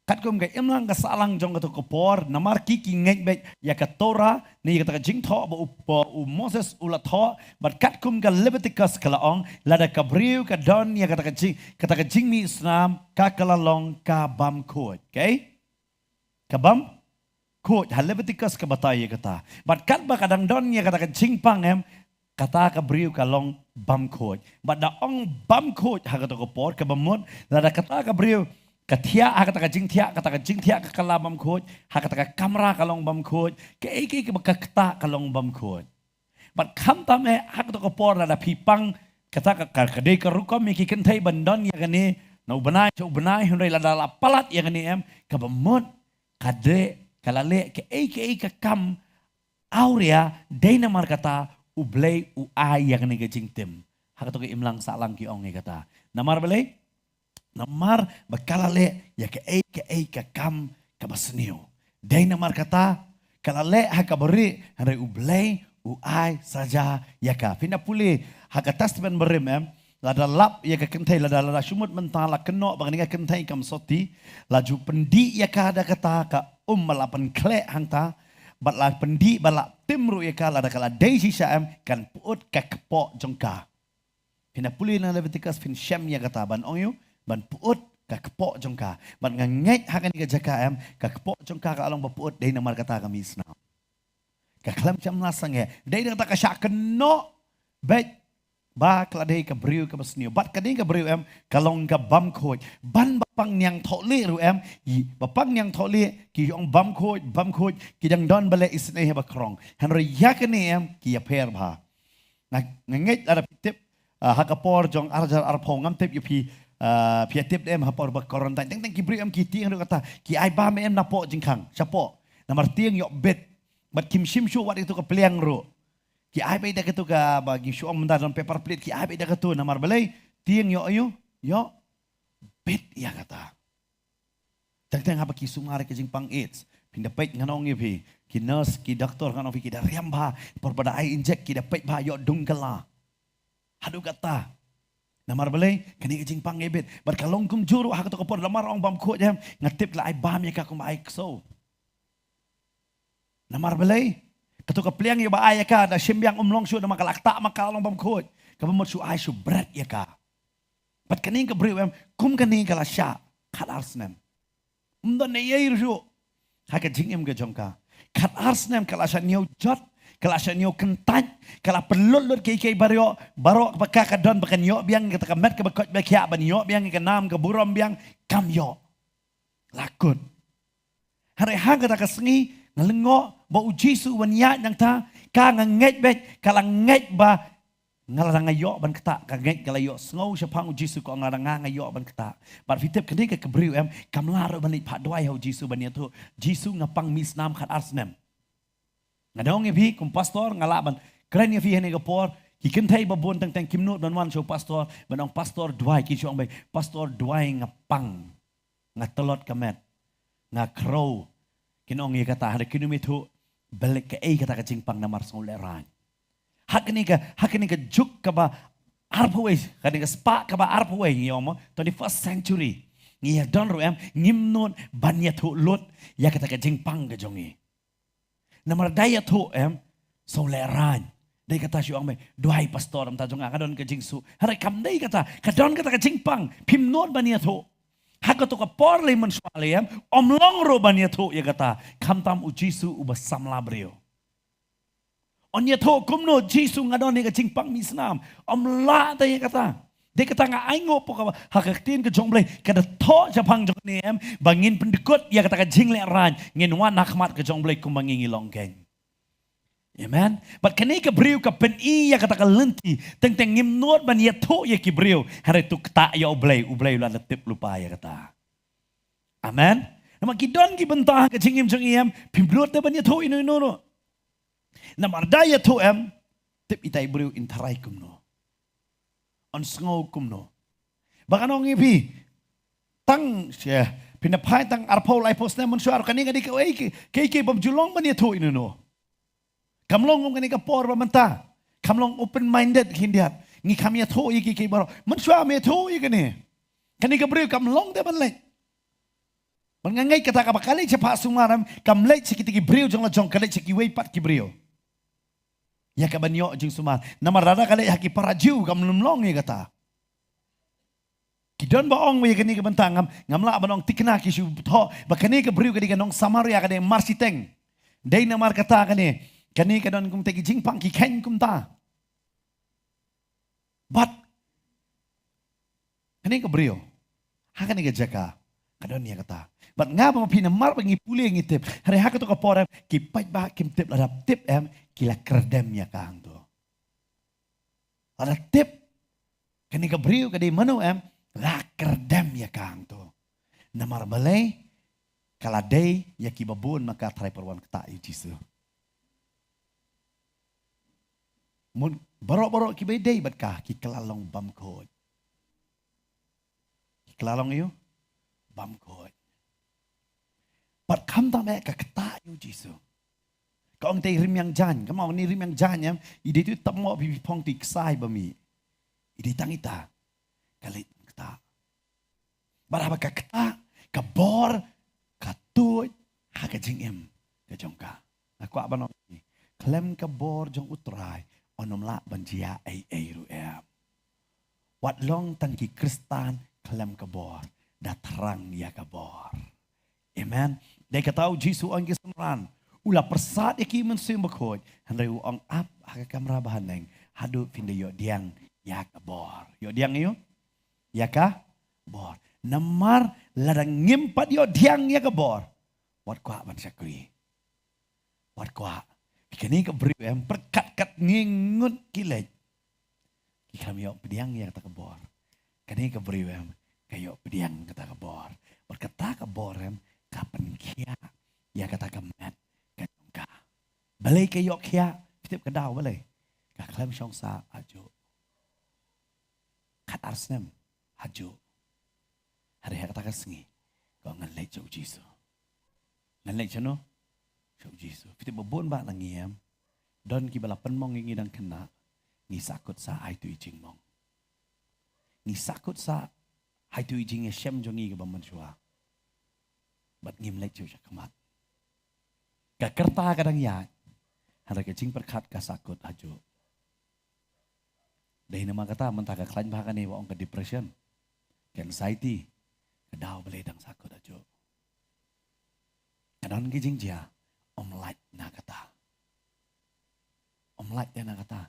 Katkum ka imlang ka sahlang jong kato ka por namar ki ki ngeit beit ïa ka Torah ne ïa kata ka jingthoh ba u, ba u Moses u la thoh bad katkum ka Leviticus ka la ong lada ka briew ka don ïa kata ka jing, kata ka jingmih snam ka ka la long ka bym khuid. Okay? Ka bym khuid ha Leviticus ka batai ïa kata. Bad katba ka dang don ïa kata ka jingpang em, kata ka briew ka long bym khuid. Bad da ong bym khuid ha kato ka por kaba mut lada kata ka briew ka thiah ha kata ka jingthiah, kata ka jingthiah ka kylla bym khuid, ha kata ka kamra ka long bym khuid, kaei kaei kaba ka ktah ka long bym khuid. Bad khamtam eh ha kato ka por lada phi pang kata ka, ka, ka dei ka rukom ïa ki kynthei ban don ïa kane na u bnai sha u bnai, hynrei lada la palat ïa kane em, kaba mut ka dei ka la leh kaei kaei ka kam awria, dei namar kata U Blei u ai ïa kane ka jingtim. Ha kato ka imlang sahlang ki ong ïa kata. Namar balei? Namar ba ka la leh ïa kaei kaei ka kam kaba sniew. Dei namar kata ka la leh ha kaba rieh, hynrei U Blei u ai saja ïa ka. Phin da pule ha ka Testament Barim em, lada lap ïa ka kynthei, lada, lada shu mut mynta la kynnoh ba kane ka kynthei kam soti, la ju pyndih ïa ka da kata ka um ba la pynkhleh hangta, bad la pyndih ba la tim ruh ïa ka, lada ka la dei shisha em, kan pyut ka kpoh jong ka. Phin da pule na Leviticus, phin shem ïa kata ban ong ïa u, ban pyut ka kpoh jong ka. Bad nga ngeit ha kane ka jaka em, ka kpoh jong ka ka la long ba pyut dei namar kata ka mih snam. Ka khlem shym la sangeh. Dei na kata ka shah kynnoh beit ba ka la dei ka briew kaba sniew. Bad kane ka briew em, ka long ka bamkhuid. Ban ba pang niangthohlieh ruh em, i, ba pang niangthohlieh ki ong bamkhuid, bamkhuid, ki dang don ba leh isynei haba krong. Hynrei ïa kane em, ki ïapher bha. Nga, nga ngeit lada phi tip, ah, ha ka por jong ar hajar arphew, ngam tip ïa phi, ah, phi ïa tip em ha por ba quarantine. Teng teng ki briew em ki tieng ruh kata, ki ai bam em napoh jingkhang, shapoh. Namar tieng ïoh bit. Bad kim shim shuh wat ïa kato ka pliang ruh. Ki ai beit da kato kaba ngi shu ong mynta don paper plate, ki ai beit da kato, namar balei? Tieng ïoh, ïoh, ïoh bit ïa kata. Teng teng haba ki sumar ïa ka jingpang AIDS. Phin da peit, ngan ong ïa phi, ki nurse, ki doktor, ngan ong ïa phi, ki da riam bha. Por ba da ai injek, ki da peit bha, ïoh dung kylla. Haduh katta. Namar balei? Kane ka jingpang ïa bit. Bad ka long kumjuh ruh ha kato ka por, namar ong bamkhuid em, nga tip la ai bam ïa ka kumba ai ksew. Namar balei? Kato ka pliang ïa ba ai ïa ka da shim biang, ym long shuh namar ka la ktah ma ka long bamkhuid. Kaba mut shu ai shu bret ïa ka. Bad kane ka briew em, kum kane ka la shah khatar snem. Ym don ei ei ruh shuh ha ka jingim ka jong ka. Khatar snem ka la shah ñiew jot, ka la shah ñiew kyntait, ka la pynlut lut kiei kiei baroh, baroh ba ka ka don ba kan ïoh biang kata ka met kaba koit ba khiah, ban ïoh biang ka nam ka burom biang, kam ïoh. La kut. Hynrei ha kata ka sngi nga lyngngoh ba U Jisu u wan ïaid nangta, ka nga ngeit beit, ka la ngeit ba nga la dang ïoh ban ktah, ka ngeit, ka la ïoh sngew shaphang U Jisu, ka ong nga dang nga ïoh ban ktah. Bad phi tip kane ka briew em, kam lah ruh ban leit phah duwai ha U Jisu ban ïathuh, Jisu nga pang mih snam khatar snem. Nga da ong ïa phi kum pastor, nga lah ban kren ïa phi ha kane ka por, ki kynthei ba bun teng teng kim nud ban wan sha u pastor, ban ong pastor duwai, ki shu ong beit pastor duwai nga pang. Nga tlot ka met. Nga khrew. Kin ong ïa kata, hynrei kim ïathuh balei, kaei kata ka jingpang, namar sngewlehraiñ. Ha kane ka, ha kane ka juk kaba arphew wei, kane ka spah kaba arphew wei ngi ong mo, twenty-first century. Ngi ïa don ruh em, ngim nud ban ïathuh lut ïa kata ka jingpang ka jong ngi. Namar da ïathuh em, sngewlehraiñ. Dei kata shu ong beit, duwai pastor, mynta jong nga ka don ka jingsuh. Hynrei kam dei kata, ka don kata ka jingpang, phim nud ban ïathuh. Ha kato ka por lei mynshuwa lei em, ym long ruh ban ïathuh ïa kata. Khamtam U Jisu uba samla briew. Un ïathuh kumno Jisu nga don ïa ka jingpang mih snam. Ym lah te ïa kata. Dei kata nga ai nguh pyrkhat ha ka ktien ka jong U Blei, ka da thoh shaphang jong kane em, ba ngin pyndkut ïa kata ka jinglehraiñ, ngin wan ha khmat ka jong U Blei kumba ngi ngi long keiñ. Amen. Bad kane ka briew ka pyni ïa kata ka lynti, teng teng ngim nud ban ïathuh ïa ki briew, hynrei to ktah ïa U Blei, U Blei u la da tip lypa ïa kata. Amen. Namar ki don ki bynta ha ka jingim jong ngi em, phim nud te ban ïathuh ino ino ruh. Namar da ïathuh em, tip itai i briew in tharai kumno, un sngew kumno. Ba ngan ong ïa phi, tang sha, phin da phai tang arphew laiphew snem mynshuwa, kane ka dei kaei kaei, kaei kaei bym ju long ban ïathuh ino ino. Kam long kum kane ka por ba mynta. Kam long open minded khyndiat. Ngi kham ïathuh ïa kiei kiei baroh. Mynshuwa me ïathuh ïa kane. Kane ka briew kam long te ban leit. Ban nga ngeit kata kaba ka leit shaphang sumar em, kam leit sha kita ki briew jong la jong, ka leit sha kiwei pat ki briew. Ïa kaban ïoh jingsumar. Namar lada ka leit ha ki para Jiw kam lum long ïa kata. Ki don ba ong ïa kane ka bynta, ngam, ngam lah ban ong thikna, ki shu thoh ba kane ka briew ka dei ka nong Samaria, ka dei mar shiteng. Dei namar kata kane, kane ka don kumta ki jingpang, ki kheiñ kumta. Bad kane ka briew ha kane ka jaka ka don ïa kata. Bad nga bad phi namar ba ngi pule ngi tip. Hynrei ha kato ka por em, ki paidbah kim tip, lada tip em ki la kyrdem ïa ka hangto. Lada tip, Kane ka briew ka dei mano em? La kyrdem ïa ka hangto. Namar balei? Ka la dei ïa kiba bun ma ka trai pyrwan ktah ïa u Jisu. Mut baroh baroh kiba dei bad ka ki kylla long bam khuid. Ki kylla long ïa u bam khuid. Bad khamtam eh ka ktah ïa u Jisu. Ka ong te rim ïang jan, ka ma ong ni rim ïang jan em, i dei tu tap mo bi phong ti ksai ba mi. I dei tang ita. Ka leit ktah. Bad haba ka ktah, ka bor ka tuid ha ka jingim ka jong ka. Nga kwah ban ong ïa phi, khlem ka bor jong u Trai, un ym lah ban jia ei ei ruh em. Wat long tang ki Khristan khlem ka bor, da thrang ïa ka bor. Amen. Dei kata u Jisu ong ki synran, u la pyrsad ïa ki Mynsiem Bakhuid, hynrei u ong ap ha ka kamra bahaneng, haduh phin da ïoh pdiang ïa ka bor. Ïoh pdiang ïa u? Ïa ka bor. Namar lada ngim pat ïoh pdiang ïa ka bor, wat kwah ban shakri. Wat kwah. Phi, kane ka briew em, pyrkhat katne ngut ki leit, ki khlem ïoh pdiang ïa kata ka bor. Kane ka briew em, ka ïoh pdiang kata ka bor. Bad kata ka bor em, ka pynkhiah ïa kata ka met ka jong ka. Balei ka ïoh khiah? Phi tip ka daw balei? Ka khlem shong sah hajuh. Khat ar snem hajuh. Hynrei ha kata ka sngi ka ong ngan leit sha u Jisu. Ngan leit shano? Sha u Jisu. Phi tip ba bun bah na ngi em, don kiba la pynmong ïa ngi dang khynnah, ngi sahkut sah ha itu i jingmong. Ngi sahkut sah ha itu i jingïashem jong ngi kaba mynshuwa. Bad ngim leit shuh sha khmat. Ka rta ka dang ïaid, hynrei ka jingpyrkhat ka sahkut hajuh. Dei namar kata mynta ka khlaiñ bha kane ba ong ka depression, ka anxiety, ka daw balei dang sahkut hajuh. Ka don ki jingjia, ym lait na kata. Ym lait na kata.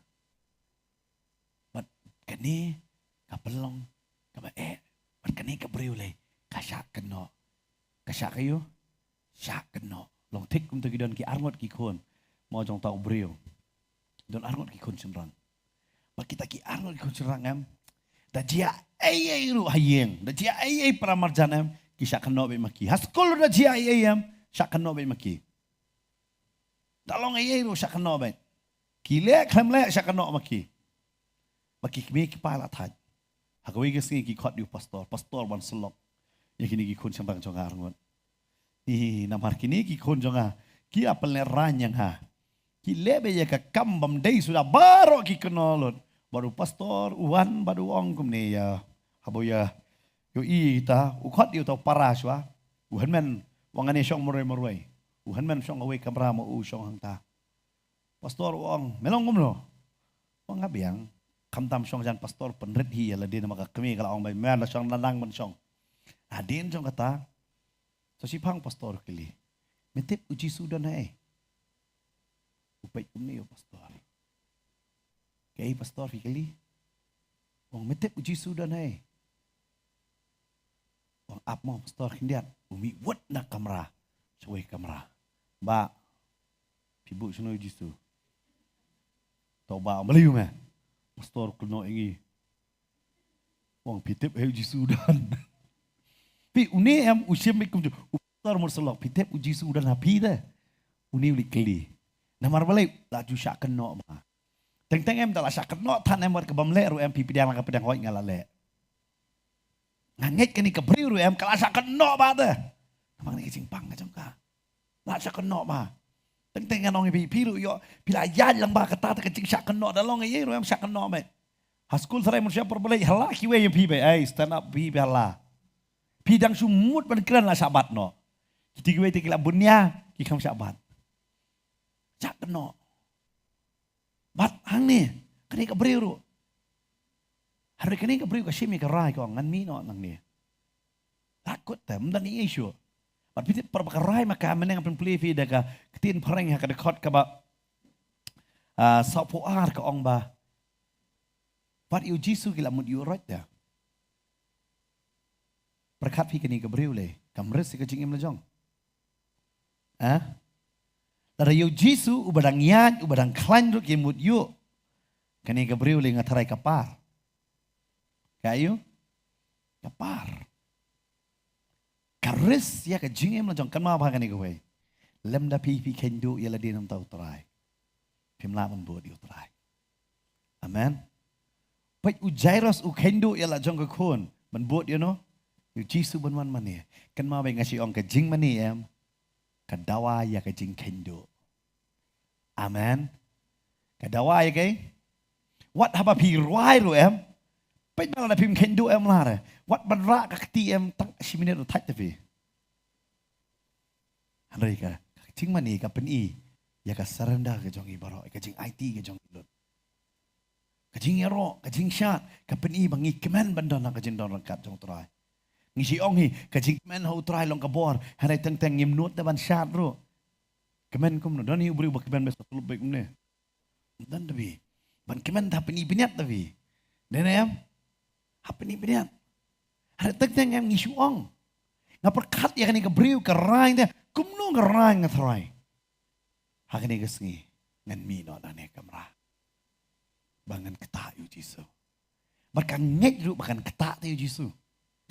Bad kane ka pynlong kaba eh. Bad kane ka briew lei ka shah kynnoh. Ka shah ka ïoh, shah kynnoh. Long thik kumta ki don ki arngut ki khun. Mo jong uta u briew, don arngut ki khun shynrang. Bad kita ki arngut ki khun shynrang em, da jia ei ei ruh ha ïing, da jia ei ei para marjan em, ki shah kynnoh beit ma ki. Ha skul ruh da jia ei ei em, shah kynnoh beit ma ki. Da long ei ei ruh shah kynnoh beit. Ki leh khlem leh shah kynnoh ma ki. Ba ki kmie ki kpa la thait. Ha kawei ka sngi ki khot ïa u pastor, pastor wan sylloh ïa kine ki khun shynrang jong nga arngut. Ih, namar kine ki khun jong nga ki ïa pynlehrain ïa nga. Ki leh beit ïa ka kam bym dei suda baroh ki kynnoh lut. Bad u pastor u wan bad u ong kumne ïa, haba u ïa ïohi ïa kita, u khot ïa uta u para shuwa. U hynmen u ong ngane shong marwei marwei. U hynmen shong kawei kamra ma u, shong hangta. Pastor u ong, me long kumno? U ong nga biang. Khamtam shong jan pastor pynrit hi ïa lade namar ka kmie ka la ong ba me la shong, la nang ban shong. Hadien jong kata, sa shiphang pastor u kylli, me tip u Jisu don haei? U peit kumne ïa u pastor. Kaei pastor phi kylli? U ong me tip u Jisu don haei? U ong ap mo pastor khyndiat. U mih wut na kamra, shawei kamra. Bah, phi buh shano u Jisu? Tau bah, balei u me? Pastor kynnoh ïa ngi. U ong phi tip haei u Jisu don? Phi, une em u shim beit kumjuh. U pastor mut sylloh, phi tip u Jisu don ha phi te? Une u leit kylli. Namar balei? La ju shah kynnoh ma. Teng teng em da la shah kynnoh than em, wat ka bym leh ruh em, phi pdiang la ka pdiang, hooid nga la leh. Nga ngeit kane ka briew ruh em ka la shah kynnoh ba te. Namar kane ka jingpang ka jong ka. La shah kynnoh ba. Teng teng ngan ong ïa phi, phi ruh ïoh, phi la ïaid lang ba kata te ka jingshah kynnoh, da long ei ei ruh em shah kynnoh beit. Ha skul tharai mynshwa por ba leit hala kiwei ïa phi beit, ai stand up phi, phi hala. Phi dang shu mut ban kren la shah bat noh. Kiti kiwei te ki la bunia, ki kham shah bat. Shah kynnoh. Bad hangne, kane ka briew ruh. Hynrei kane ka briew ka shim ïa ka rai ka ong ngan mih noh nangne. La kut te, ym don ei ei shuh. Bad phi tip por ba ka rai ma ka, mynne nga pynplie phi da ka ktien phareng ha ka dkhot kaba, ah, sawphew ar ka ong ba, wat ïa u Jisu ki la mut ïuh roit te. Pyrkhat phi kane ka briew lei, kam risk ïa ka jingim la jong. Eh? Lada ïa u Jisu uba dang ïaid, uba dang khlaiñ ruh ki mut ïuh, kane ka briew lei nga tharai ka par. Ka ïoh? Ka par. Ka risk ïa ka jingim la jong, kynmaw bha kane kawei. Lymda phi phi kheiñ duh ïa lade na ka bynta U Trai, phim lah ban bud ïa U Trai. Amen. Peit u Jairus u kheiñ duh ïa la jong ka khun ban bud ïa uno? Ïa U Jisu ban wan mane. Kynmaw bha nga shu ong ka jingmane em, ka dawa ïa ka jingkheiñ duh. Amen. Ka dawa ïa kaei? Wat haba phi rwai ruh em, peit ba lada phim kheiñ duh em la re, wat ban rah ka kti em, tang shi minit ruh thait te phi. Hynrei ka jingmane ka pyni ïa ka surrender ka jong i baroh, ka jingaiti ka jong i lut. Ka jingïaroh, ka jingshad, ka pyni ba ngi kmen ban don ha ka jingdon ryngkat jong U Trai. Ngi shu ong hi, ka jingkmen ha U Trai long ka bor, hynrei teng teng ngim nud te ban shad ruh. Kmen kumno? Don hi u briew ba kmen beit sa tluk beit kumne? Don te phi. Ban kmen te ha pyni bniat te phi. Dei ne em? Ha pyni bniat. Hynrei teng teng em ngi shu ong. Nga pyrkhat ïa kane ka briew ka rain te, kumno ka rain nga Trai. Ha kane ka sngi ngan mih noh na kane ka kamra ba ngan ktah ïa U Jisu. Bad ka ngeit ruh ba kan ktah te ïa U Jisu.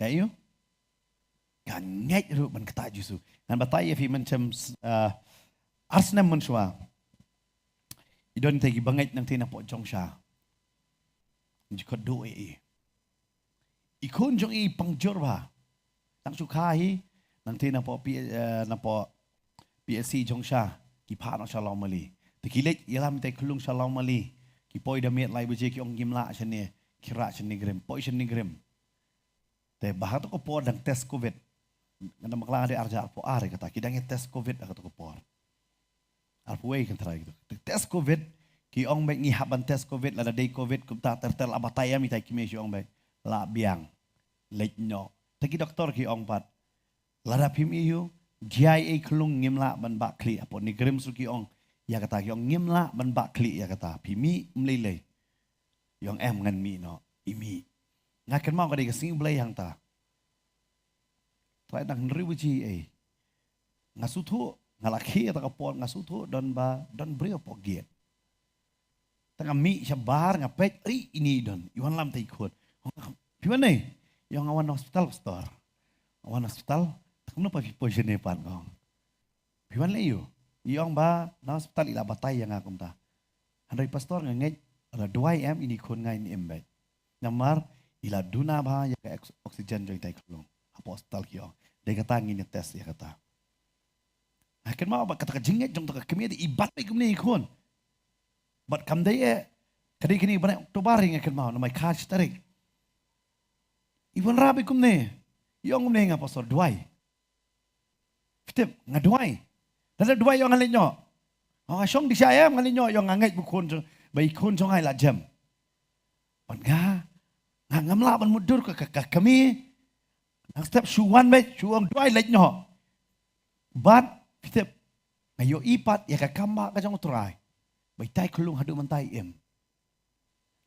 Ka ïoh? Ka ngeit ruh ban ktah ïa U Jisu. Ngan batai ïa phi mynshem, ah, ar snem mynshuwa. I don te ki bangeit nangte napoh Jongsha. Ngi ju khot duh ïa i. I khun jong i pang jur bha. Tang shu kha hi, nangte napoh P-, eh, napoh P S C Jongsha, ki phah noh sha Lawmali. Te ki leit ïalam ïa itai i khyllung sha Lawmali. Ki poi da miet lai baje, ki ong ngim lah shane, ki rah sha NEIGRIHMS, poi sha NEIGRIHMS. Te ba ha kato ka por dang test covid. Nga dang bakla nga dei arhajar arphew ar kata, ki dang ïa test covid ha kato ka por. Arphew wei kan tharai kito. Te test covid, ki ong beit ngi hap ban test covid, lada dei covid kumta ter ter, la batai ïa itai i kmie, shu ong beit la biang, leit noh. Te ki doktor ki ong pat, lada phim ïoh, jia ïa i khyllung, ngim lah ban bah khlieh. Hapoh NEIGRIHMS ruh ki ong ïa kata, ki ong ngim lah ban bah khlieh ïa kata. Phi mih ym lei lei? I ong em, ngan mih noh. I mih. Nga kynmaw ka dei ka sngi U Blei hangta. Tharai dang hynriew baje ei. Nga sngewthuh, nga la khie kata ka por, nga sngewthuh don ba, don briew hapoh gate. Te nga mih shabar, nga peit, ei, ine i don, i wanlam itai i khun. Phi wan ne? I ong nga wan na hospital, pastor. Nga wan na hospital. Te kumno pat phi poi shane pat, nga ong. Phi wan lei aiu? I ong ba na hospital i la batai ïa nga kumta. Hynrei pastor, nga ngeit la duwai em, ine i khun nga in im beit. Namar i la duna bha ïa ka ox-, oxygen jong itai i khyllung. Hapoh hospital ki ong. Dei kata ngin ïa test ïa kata. Nga kynmaw ba kata ka jingngeit jong kata ka kmie te, i bat beit kumne i khun. Bad kam dei eh, ka dei kine u bnai October nga kynmaw, namar i kha shi tarik. I wanrah beit kumne. I ong kumne ïa nga, pastor, duwai. Phi tip, nga duwai. Lada duwai, i ong ngan leit noh. Nga ong shong dih sha em, ngan leit noh, i ong nga ngeit ba khun jong, ba i khun jong nga i la jem. Bad nga, nga ngam lah ban mutdur ka, ka, ka kmie. Nang step shu wan beit, shu ong duwai, leit noh. Bad phi tip, nga ïohi pat ïa ka kam ba ka jong U Trai. Ba itai i khyllung haduh mynta i im.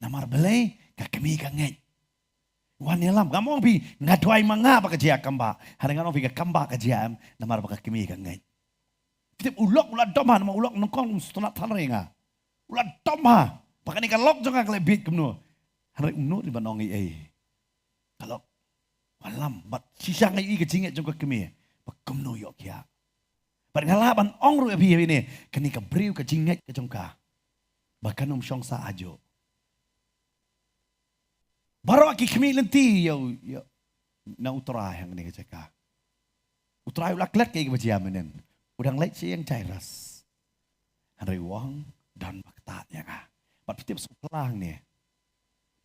Namar balei? Ka kmie ka ngeit. Wan ïalam, ngam ong phi nga duwai ma nga ba ka jia kam ba. Hynrei ngan ong phi ka kam ba ka jia em, namar ba ka kmie ka ngeit. Phi tip, u lok u la dom ha, namar u lok nyngkong um sngewtynnat than re nga. U la dom ha. Ba kane ka lok jong nga ka la bieit kumno. Hynrei um nud ban ong ei ei. Ka lok. Wan ïalam, bad shisha nga ïohi ka jingngeit jong ka kmie. Ba kumno ïoh khiah. Bad nga lah ban ong ruh ïa phi ïa phi ne, kane ka briew ka jingngeit ka jong ka. Ba kan ym shong sah hajuh. Baroh ki khmih lynti ïa u, ïa, na U Trai hangne ha ka jaka. U Trai u la klet ïa kaba jia mynnin. U dang leit sha ïing Jairus. Hynrei u ong, don ba ktah ïa nga. Bad phi tip sngewphylla hangne.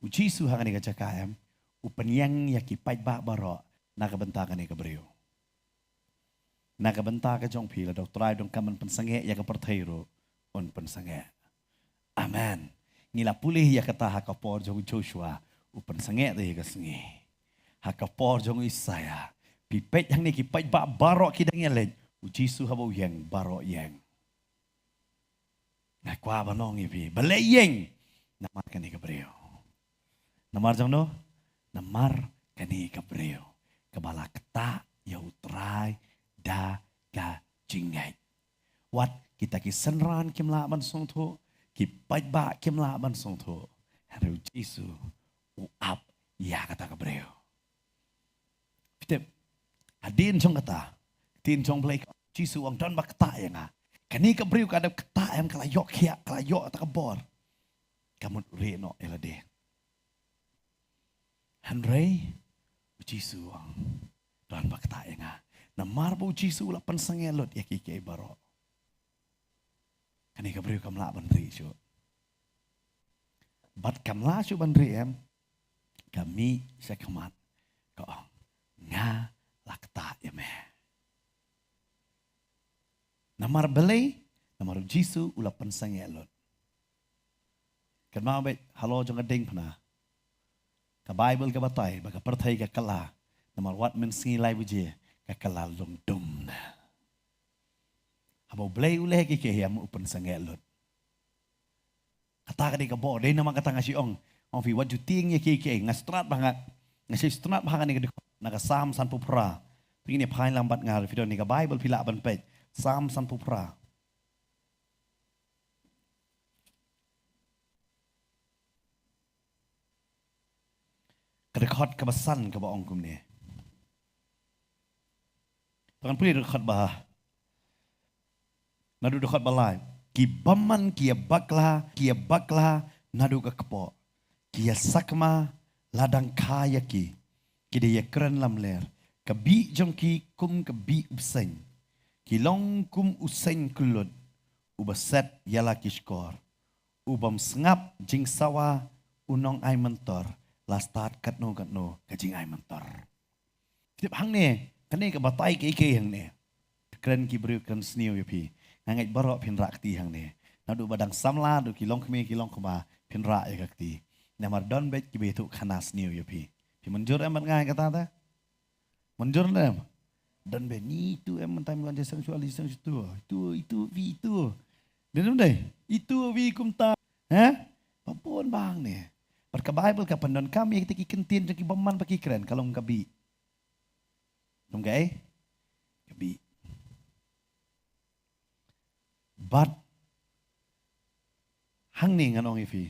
U Jisu hangne ha ka jaka em, u pynïeng ïa ki paidbah baroh na ka bynta kane ka briew. Na ka bynta ka jong phi, lada U Trai u donkam ban pynsangeh ïa ka pyrthei ruh, un pynsangeh. Amen. Ngi la pule ïa kata ha ka por jong u Joshua, u pynsangeh te ïa ka sngi. Ha ka por jong u Isaiah, phi peit hangne ki paidbah baroh ki dang ïaleit, u Jisu haba u ïeng baroh ïeng. Nga kwah ban ong ïa phi, balei ïeng? Namar kane ka briew. Namar jong no? Namar kane ka briew kaba la ktah ïa U Trai da ka jingngeit. Wat kita ki synran kim lah ban sngewthuh, ki paidbah kim lah ban sngewthuh. Hynrei u Jisu u ap ïa kata ka briew. Phi tip, hadien jong kata, ktien jong U Blei, Jisu u ong, don ba ktah ïa nga. Kane ka briew ka dep ktah em, ka la ïoh khiah, ka la ïoh kata ka bor. Ka mut rieh noh ïa lade. Hynrei U Jisu u ong, don ba ktah ïa nga. Namar ba U Jisu u la pynsangeh lut ïa kiei kiei baroh. Kane ka briew kam lah ban rieh shuh. Bad kam lah shuh ban rieh em, ka mih sha khmat, ka ong, nga la ktah ïa me. Namar balei? Namar U Jisu u la pynsangeh lut. Kynmaw beit, halor jong ka diengphna, ka Baibl ka batai ba ka pyrthei ka kylla. Namar wat mynsngi lai baje ka kylla lung dum na. Haba U Blei u leh kiei kiei em, u pynsangeh lut. Kata ka dei ka bor, dei namar kata nga shu ong, ong phi, wat ju tieng ïa kiei kiei. Nga start ba nga, nga shu start ba ha kane ka dkhot na ka Salm sanphew phra. Phi ngin ïa phai lang bad nga, phi don ne ka Baibl phi lah ban peit. Salm sanphew phra. Ka dkhot kaba san kaba ong kumne. Te ngan pule dkhot ba, naduh dkhot ba lai. Ki bymman ki ïa bakla, ki ïa bakla naduh ka kpoh. Ki ïa sakma la dang kha ïa ki. Ki dei ïa kren lamler. Ka bih jong ki kum ka bih u bseiñ. Ki long kum u seiñ kyllut uba set ïa la ki shkor. U bym sngap jingsawa u nongai myntor, la stad katno katno ka jingai myntor. Tip hangne, kane ka batai kiei kiei hangne. Kren ki briew kren sniew ïa phi. Nga ngeit baroh phin rah kti hangne. Naduh ba dang samla, naduh ki longkmie ki longkpa, phin rah ïa ka kti. Namar don beit kiba ïathuh khana sniew ïa phi. Phi mynjur em bad nga ïa kata te? Mynjur ne em? Don beit, ni itu em mynta, mynta seng shuwa li seng shuwa. Itu, itu, wi itu. Dei ne em dei? Itu, wi kumta. He? Ba bun bang ne. Bad ka Baibl ka pyndonkam ïa kita ki kyntien jong ki bymman ba ki kren, ka long ka bih. Long kaei? Ka bih. Bad hangne ngan ong ïa phi.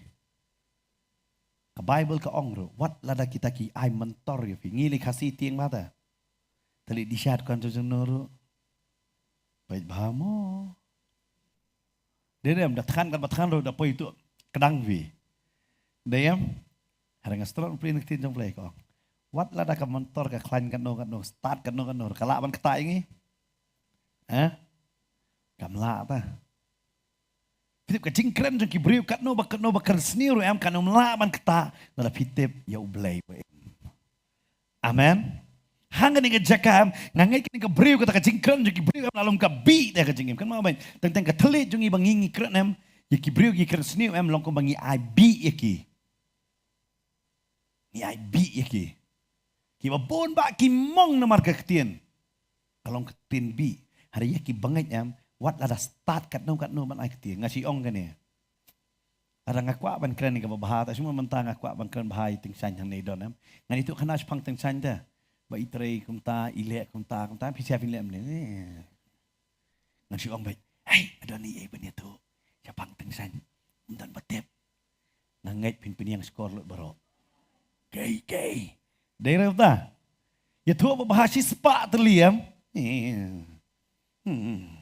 Ka Baibl ka ong ruh, wat lada kita ki ai myntor ïa phi. Ngi lei Khasi tieng mata. Te lei di shat kan jong jong no ruh. Beit bha mo. Dei ne em, da thngan kan ba thngan ruh, da poi tuh kdang phi. Dei em. Hynrei nga start pyrshah na ktien jong U Blei ka ong, wat lada ka myntor ka khlaiñ katno katno, stad katno katno, ka lah ban ktah ïa ngi? Eh? Kam lah ta. Phi tip ka jingkren jong ki briew katno ba katno ba kren sniew ruh em, kan ym lah ban ktah lada phi tip ïa U Blei ba im. Amen. Hangne ka jaka em, nga ngeit kane ka briew, kata ka jingkren jong ki briew em, la long ka bih da ka jingim. Kan ma bang, teng teng ka thylliej jong ngi ba ngi ngi kren em, ïa ki briew ki kren sniew em, long kumba ngi ai bih ïa ki. Ngi ai bih ïa ki. Kiba bun ba ki mong namar ka ktien. Ka long ka ktien bih. Hynrei ïa ki bangeit em, wat lada stad katno katno ban ai ktien. Nga shu ong kane. Lada nga kwah ban kren ïa kaba bha, ta shu mynta nga kwah ban kren bha ïa Tyngshaiñ hangne don em. Ngan ïathuh khana shaphang Tyngshaiñ te. Ba i trei kumta, i leh kumta, kumta, phi sha phin leh mynne. Ngan shu ong beit, hei, adon i ei ban ïathuh shaphang Tyngshaiñ. Ym don ba tip. Nga ngeit phin pynïeng shkor lut baroh. Kei, kei. Dei re ta. Ïathuh ba bha shispah tylli em. Hmm.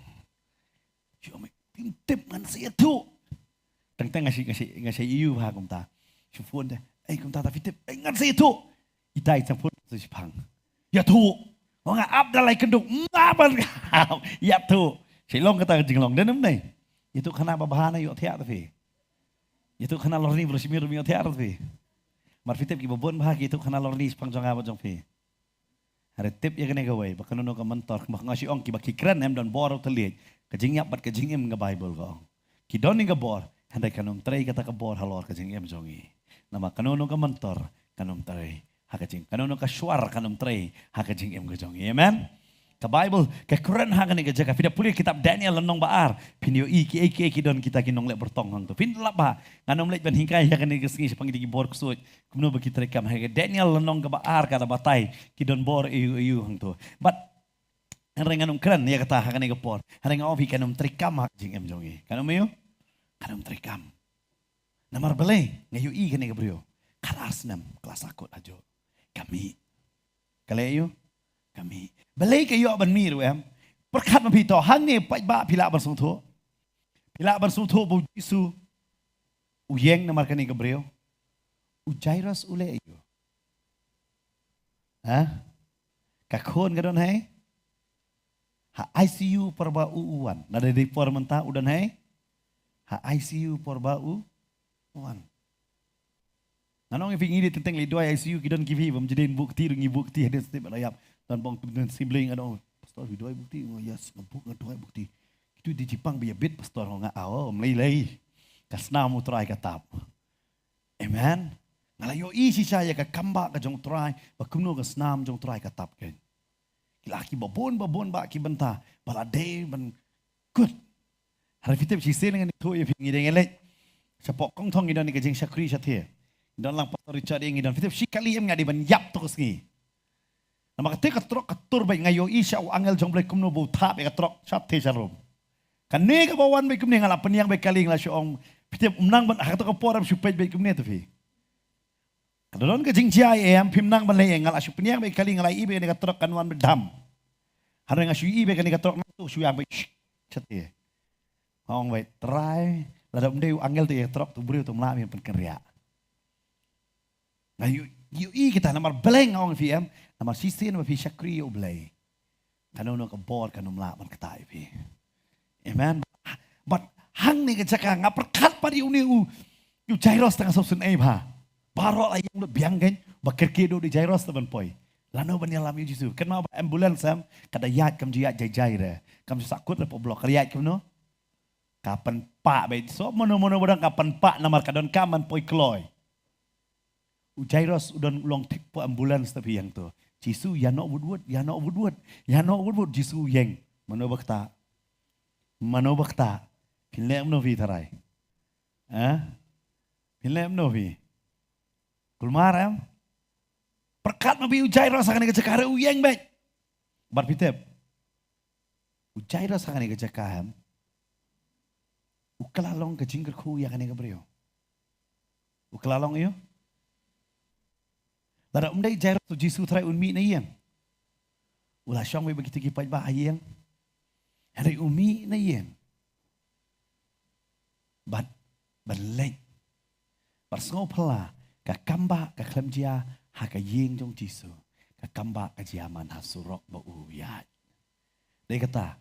Shu ong beit, phin tip ngan sa ïathuh. Teng teng nga shi, nga shi, nga shi ïohi bha kumta. Shu phone te, ei kumta ta phi tip, ei ngan sa ïathuh. Itai sa phone sa shiphang. Ïathuh. Nga ap da lai kynduk, nga ban ïathuh. Shi long kata ka jinglong, dei ne em dei? Ïathuh khana ba bha na ïohthiah ta phi. Ïathuh khana lorni bro shimir mi ïohthiah ta phi. Mar phi tip kiba bun bha ki ïathuh khana lorni shaphang jong nga bad jong phi. Hynrei tip ïa kane kawei, ba kano kano ka myntor, kumba nga shu ong, kiba ki kren em don bor u thylliej, ka jingïap bad ka jingim ka Baibl ka ong. Ki don ïa ka bor, hynrei kan ym trei kata ka bor halor ka jingim jong ngi. Namar kano kano ka myntor, kan ym trei ha ka jing, kano kano ka shwar kan ym trei ha ka jingim ka jong ngi. Amen. Ka Baibl ka kren ha kane ka jaka, phi da pule kitab Daniel lynnong ba ar, phin ïohi kiei kiei ki don kita ki nongleh byrtong hangto. Phin lap bha, ngan ym leit ban hikai ha kane ka sngi shaphang kita ki bor ksuid. Kumno ba ki treikam ha ka Daniel lynnong kaba ar ka da batai ki don bor aïu aïu hangto. Bad hynrei ngan ym kren ïa kata ha kane ka por. Hynrei nga ong phi kan ym treikam ha ka jingim jong ngi. Kan ym aïu? Kan ym treikam. Namar balei? Nga ïohi kane ka briew. Khatar snem ka la sahkut hajuh. Ka mih. Ka leh aiu? Ka mih. Balei ka ïoh ban mih ruh em? Pyrkhat ma phi to, hangne pat ba phi lah ban sngewthuh. Phi lah ban sngewthuh ba u Jisu u ïeng namar kane ka briew. U Jairus u leh aiu? Ha? Ka khun ka don hei? Ha I C U por ba u u wan. Lada dei por mynta u don hei? Ha I C U por ba u u wan. Nga ong ïa phi ngi dei teng teng leit duwai I C U ki don ki phi bym jadin buh kti ruh ngi buh kti hadien step la ïap. Don bong tu don sibling nga ong pastor phi duwai buh kti, nga, yes nga buh nga duwai buh kti. Kitu dei jingpang ba ïa bit pastor nga, aw, ym lei lei. Ka snam u Trai ka tap. Amen. Nga la ïohi shisha ïa ka kambah ka jong u Trai ba kumno ka snam jong u Trai ka tap kein. Ki la ki babun babun ba ki bynta ba la dei ban kut. Hynrei phi tip shisien ngan ïathuh ïa phi, ngi dang ïaleit shapoh Kongthong, ngi don ïa ka jingshakri shatei. Ngi don lang Pastor Richard ïa ngi don, phi tip shi kali em nga dei ban ïap to ka sngi. Namar kata ka trok ka tur beit, nga ïohi sha u angel jong U Blei kumno ba u thap ïa ka trok shatei sharum. Kane kaba wan beit kumne nga la pynïang beit kali, nga la shu ong, phi tip ym nang ban ha kato ka por em shu peit beit kumne to phi. Ka don ka jingjia em, phim nang ban leh, nga la shu pynïang beit kali, nga la ïohi beit kane ka trok kan wan beit dam. Hynrei nga shu ïohi beit kane ka trok nangtu shu ïang beit, shh, shatei. Nga ong beit, Trai, lada ym dei u angel te ïa ka trok to u briew to ym lah ban pynkynriah. Nga ïoh, ïohi kita namar Blei, nga ong ïa phi em, namar shisien ba phi shakri ïa U Blei, kano kano ka bor kan ym lah ban ktah ïa phi. Amen. Bad hangne ka jaka nga pyrkhat pat ïa une u, u Jairus, tang sop sien ei bha. Baroh la ïeng lut biang kein, ba kyrkieh duh u Jairus te ban poi. Lano ban ïalam ïa u Jisu. Kynmaw ba ambulance em, ka da ïaid kam ju ïaid jai jai re. Kam ju sahkut re poh block, ka da ïaid kumno? Ka pynpah beit, sop mano mano ba dang ka pynpah namar ka donkam ban poi kloi. U Jairus u don u long thik poh ambulance te phi ïa to. Jisu ïa noh wut wut, ïa noh wut wut, ïa noh wut wut, Jisu u ïeng. Mano ba ktah? Mano ba ktah? Phin leh mano phi tharai? Ha? Phin leh mano phi? Kulmar em? Pyrkhat ma phi u Jairus ha kane ka jaka re u ïeng beit. Bad phi tip. U Jairus ha kane ka jaka em. U kylla long ka jingkyrkhu ïa kane ka briew. U kylla long ïa u. Lada ym dei Jairus u Jisu Trai un mih na ïing. U la shong beit bad kita ki paidbah ha ïing. Hynrei u mih na ïing. Bad ban leit. Bad sngewphylla ka kambah ka khlem jia ha ka ïing jong Jisu. Ka kambah ka jia man ha surok ba u ïaid. Dei kata.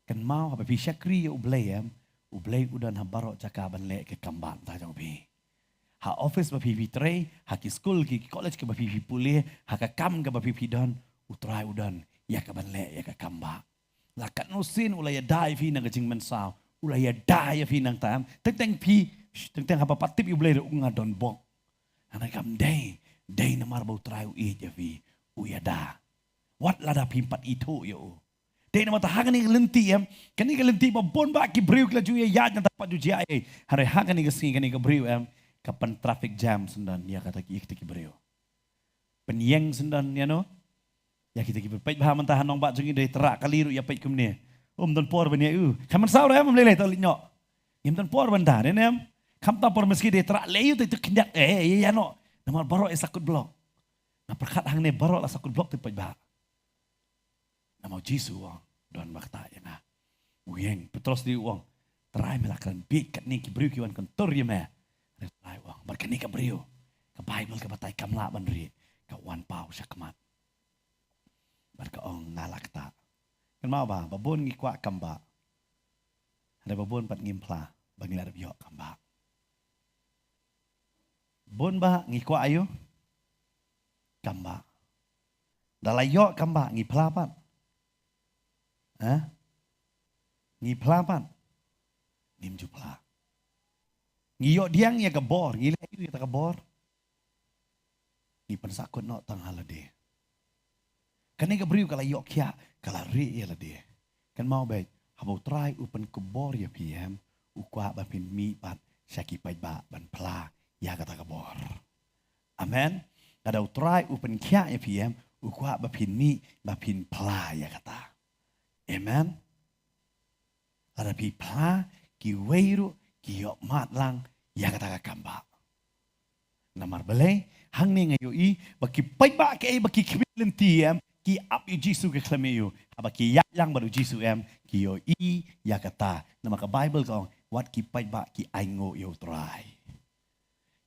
Kynmaw haba phi shakri ïa U Blei em, U Blei u don ha baroh jaka ban leh ka kambah ta jong phi. Ha office ba phi phi trei, ha ki skul ki college kaba phi phi pule, ha ka kam kaba phi phi don, U Trai u don ïa ka ban leh ïa ka kambah. La katno sien u la ïada ïa phi na ka jingmynsaw, u la ïada ïa phi nangta em. Teng teng phi, teng teng haba pat tip ïa U Blei ruh nga don bok. Hynrei kam dei, dei namar ba U Trai u ïeit ïa phi, u ïada. Wat lada phim pat ithuh ïa u. Dei namar ta ha kane ka lynti em, kane ka lynti ba bun ba ki briew ki la ju ïaid nangta pat ju jia ei. Hynrei ha kane ka sngi kane ka briew em, ka pyn traffic jam syndon ïa kata ki, kita ki briew. Pynïeng syndon ïa no. Ïa kita ki peit bha mynta ha nongbah jong ngi dei tyrah kali ruh ïa peit kumne. Um don por ban ïa u. Khlem mynsaw re em, lei lei to leit noh. Ngim don por ban da ne em. Khamtam por mynski dei tyrah lei u te tu khyndiat eh ïa no. Namar baroh ïa sahkut block. Nga pyrkhat hangne baroh la sahkut block te peit bha. Namar u Jisu u ong, don ba ktah ïa nga. U ïeng, Petros dei u ong, Trai me la kren bieit katne ki briew ki wan kyntur ïa me. Hynrei Trai u ong, bad kane ka briew, ka Baibl ka batai kam lah ban rieh, ka wan paw shakhmat. Bad ka ong nga la ktah. Kynmaw ba, ba bun ngi kwah kambah. Hynrei ba bun pat ngim phla, ba ngi la dep ïoh kambah. Bun ba ngi kwah ïa u kambah. Da la ïoh kambah ngi phla pat. Eh? Ngi phla pat. Ngim ju phla. Ngi ïoh diang ïa ka bor, ngi leh ïa ka bor. Ngi pynsahkut noh tang ha lade. Kane ka briew ka la ïoh khiah, ka la rieh ïa lade. Kynmaw beit, haba u Trai u pynkupbor ïa phi em, u kwah ba phin mih pat sha ki paidbah ban phla ïa kata ka bor. Amen. Lada u Trai u pynkhiah ïa phi em, u kwah ba phin mih, ba phin phla ïa kata. Amen. Lada phi phla, kiwei ruh ki ïoh mad lang ïa kata ka kambah. Namar balei, hangne nga ïohi ba ki paidbah kiei ba ki khmih lynti em, ki ap ïa u Jisu, ki khlem ïa u. Haba ki ïaid lang bad u Jisu em, ki ïohi ïa kata. Namar ka Baibl ka ong, wat ki paidbah ki ainguh ïa u Trai.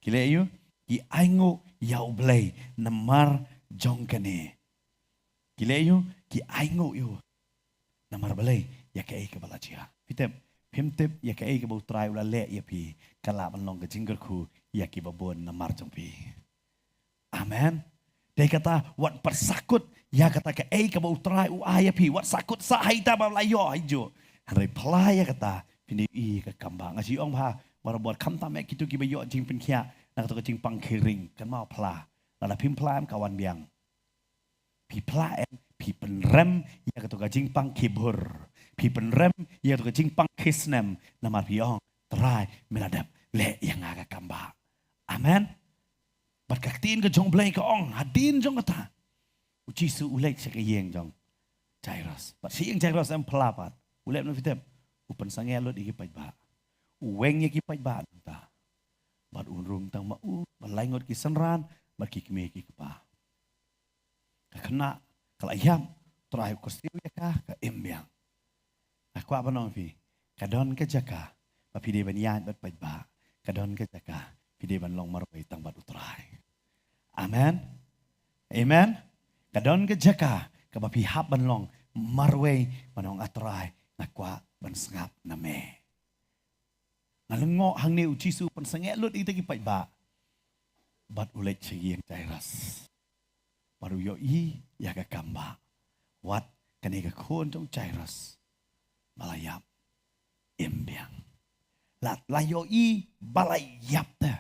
Ki leh ïa u, ki ainguh ïa u Blei namar jong kane. Ki leh ïa u, ki ainguh ïa u. Namar balei, ïa kaei kaba la jia. Phi tip, phim tip ïa kaei kaba u Trai u la leh ïa phi, ka lah ban long ka jingkyrkhu ïa kiba bun namar jong phi. Amen. Dei kata, wat pyrsakut ïa kata kaei kaba u Trai u ai ïa phi, wat sakut sah ha ita ba la ïoh hajuh. Hynrei phla ïa kata, phin ïohi ka kam ba. Nga shu ong bha, barabor khamtam eh kito kiba ïoh jingpynkhiah na kato ka jingpang khie ring, kynmaw phla. Lada phim phla em, ka wan biang. Phi phla em, phi pynrem ïa kato ka jingpang khie bhur. Phi pynrem ïa kato ka jingpang khie snem, namar phi ong, Trai, me la dep leh ïa nga ka kam ba. Amen. Bad ka ktien ka jong u Blei ka ong, hadien jong kata, u Jisu u leit sha ka ïing jong Jairus. Bad sha ïing Jairus em phla pat. U leit noh, phi tip, u pynsangeh lut ïa ki paidbah. U weng ïa ki paidbah nangta. Bad un rung tang ma u, bad lai ngut ki synran, bad ki kmie ki kpa. Ka khynnah ka la ïap, Trai u kyrsiew ïa ka, ka im biang. Nga kwah ban ong phi, ka don ka jaka ba phi dei ban ïaid bad paidbah. Ka don ka jaka phi dei ban long marwei tang bad u Trai. Amen. Amen. Ka don ka jaka kaba phi hap ban long marwei, ban ong, A Trai, nga kwah ban sngap na me. Nga lyngngoh hangne u Jisu u pynsangeh lut ïa kita ki paidbah. Bad u leit sha ïing Jairus. Bad u ïohi ïa ka kam ba. Wat kane ka khun jong Jairus ba la ïap im biang. La, la ïohi ba la ïap te.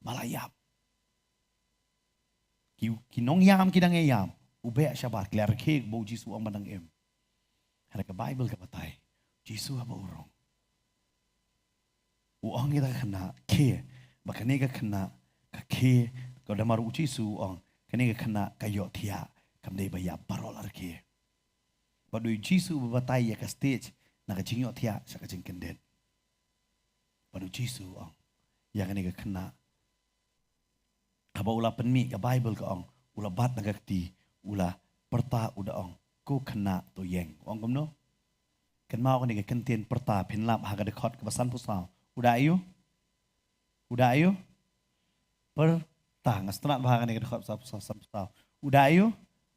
Ba la ïap. Ki, ki nongïam ki dang ïam. U beh shabar, ki la rkhie ba u Jisu u ong ba dang im. Hynrei ka Baibl ka batai, Jisu haba u rung, u ong ïa ka khynnah, khie. Bad kane ka khynnah ka khie, ka, namar u Jisu u ong, kane ka khynnah ka ïohthiah, kam dei ba ïap, baroh la rkhie. Bad u Jisu uba batai ïa ka stage na ka jingïohthiah sha ka jingkyndit. Bad u Jisu u ong ïa kane ka khynnah, haba u la pynmih, ka Baibl ka ong, u la bat na ka kti, u la pyrta, u da ong, Ko khynnah, to ïeng. U ong kumno? Kynmaw kane ka kyntien pyrta, phin lap ha ka dkhot kaba sanphew saw. U da ïoh? U da ïoh? Pyrta. Nga sngewtynnat ba ha kane ka dkhot sanphew saw, sanphew saw. U da ïoh?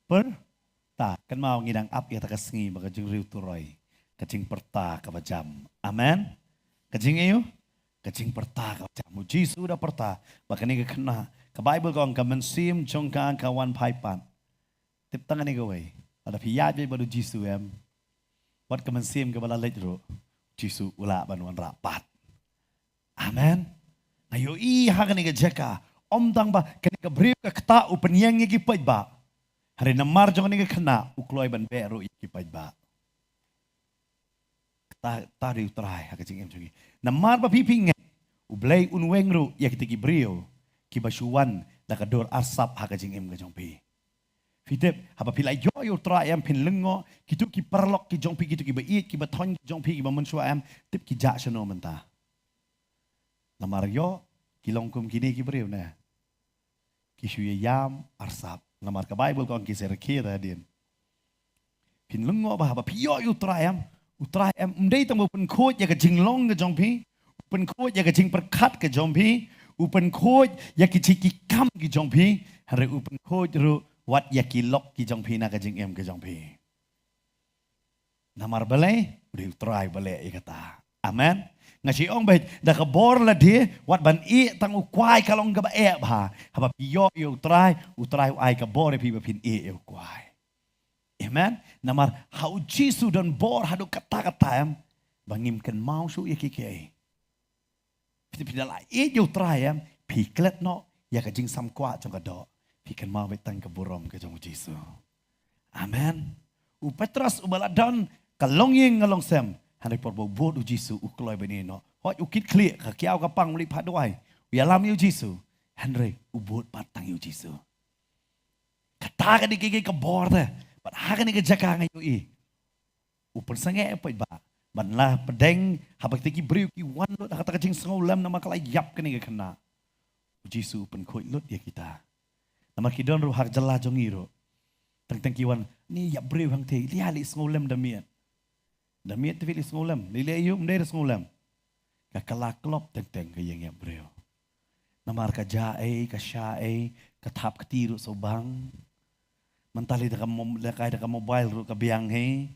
Pyrta. Kynmaw, ngi dang ap ïa kata ka sngi ba ka jingriewturoi, ka jingpyrta kaba jam. Amen. Ka jing ïoh? Ka jingpyrta kaba jam. U Jisu u da pyrta ba kane ka khynnah, ka Baibl ka ong, ka mynsiem jong ka ka wan phai pat. Tip tang kane kawei. Lada phi ïaid beit bad u Jisu em, wat ka mynsiem kaba la leit ruh, u Jisu u lah ban wanrah pat. Amen. Nga ïohi ha kane ka jaka, ym tang ba kane ka briew ka ktah, u pynïeng ïa ki paidbah, hynrei namar jong kane ka khynnah, u kloi ban beh ruh ïa ki paidbah. Kata, kata dei u Trai ha ka jingim jong ngi. Namar ba phi, phi ngeit, u Blei un weng ruh ïa kita ki briew kiba shu wan da ka dur arsap ha ka jingim ka jong phi. Phi tip, haba phi la ïoh ïa u Trai em, phin lyngngoh, kito ki paralok ki jong phi, kito kiba ïeit, kiba thoiñ ki jong phi, kiba mynshuwa em, tip ki jah shano mynta. Namar ïoh, ki long kum kine ki briew ne, ki shu ïa ïam arsap. Namar ka Baibl ka ong ki sa rkhie te hadien. Phin lyngngoh ba haba phi ïoh ïa u Trai em, u Trai em, ym dei tang ba u pynkhuid ïa ka jinglong ka jong phi, u pynkhuid ïa ka jingpyrkhat ka jong phi, u pynkhuid ïa ki jingkam ki jong phi, hynrei u pynkhuid ruh wat ïa ki lok ki jong phi na ka jingim ka jong phi. Namar balei? U dei u Trai ba leh ïa kata. Amen. Nga shu ong beit, da ka bor lade, wat ban ïeh tang u kwai ka long kaba eh bha. Haba phi ïoh ïa u Trai, u Trai u ai ka bor ïa phi ba phin ïeh ïa u kwai. Amen. Namar ha u Jisu don bor haduh katta katta em, ba ngim kynmaw shuh ïa kiei kiei. Phi, phi da la ïeit ïa u Trai em, phi klet noh ïa ka jingsam kwah jong ka doh. Phi kynmaw beit tang ka burom ka jong u Jisu. Amen. U Petros uba la don ka longïing ka longsem, hynrei por ba u bud u Jisu u kloi ban ïeh noh. Hooid, u kit khlieh, ka kiaw ka pang, u leit phah duwai, u ïalam ïa u Jisu, hynrei u bud pat tang ïa u Jisu. Kata ka dei ka, ka, ka bor te. Bad ha kane ka jaka nga ïohi, u pynsangeh ïa u paidbah. Bad la pdeng, haba kita ki briew ki wan lut ha kata ka jingsngewlem namar ka la ïap kane ka khynnah, U Jisu u pynkhuid lut ïa kita. Namar ki don ruh ha ka jylla jong ngi ruh. Teng teng ki wan, ni ïa briew hangtei, lei lei sngewlem da miet. Da miet te phi lei sngewlem, lei lei ïa u, ym dei da sngewlem. Ka kylla klop teng teng ka ïeng ïa briew. Namar ka ja ei, ka sha ei, ka thap kti ruh sawbang. Mynta lei da ka mo-, lehkai da ka mobile ruh ka biang hi.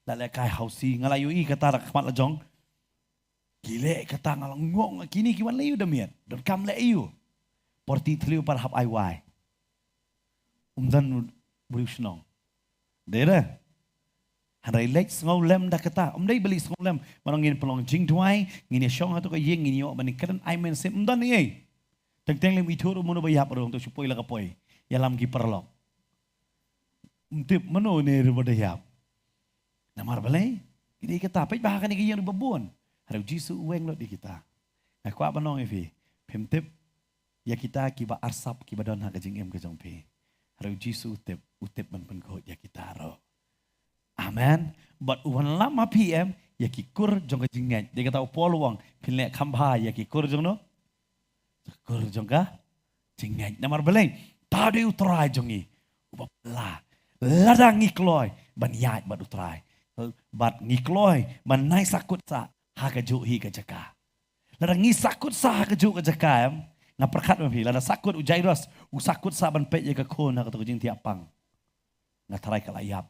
La lehkai hausi, nga la ïohi kata da ka khmat la jong. Ki leh kata nga la ngong, kine ki wan leh ïa u da miet. Donkam leh ïa u. Por ti thliew par hap ai wai. Um don briew shnong. Dei re. Hynrei leit sngewlem da kata. Um dei ba leit sngewlem. Mano ngin pynlong jingduwai, ngin ïa shong ha tu ka ïing, ngin ïoh ban kren ai mynsiem. Um don ei. Teng teng lem ithuh ruh mano ba ïap ruh, to shu poi la ka poi. Ïalam ki paralok. Ym tip mano ne ruh ba da ïap. Namar balei? Ki dei kata, peit ba ha kane ka ïing ruh ba bun. Hynrei u Jisu u weng lut ïa kita. Nga kwah ban ong ïa phi. Phim tip ïa kita kiba arsap kiba don ha ka jingim ka jong phi. Hynrei u Jisu u tip, u tip ban pynkhuid ïa kita ruh. Amen. Bad u wanlam ha phi em, ïa ki kur jong ka jingngeit. Dei kata u Paul u ong, phin leh kham bha ïa ki kur jong no? Kur jong ka jingngeit. Namar balei? Ta dei u Trai jong ngi. Uba pla. Lada ngi kloi ban ïaid bad u Trai. Bad ngi kloi ban nai sakut sah ha kajuh hi ka jaka. Lada ngi sakut sah ha kajuh ka jaka em. Nga pyrkhat ma phi, lada sakut u Jairus, u sakut sah ban peit ïa ka khun ha kato ka jingthiah pang. Nga tharai ka la ïap.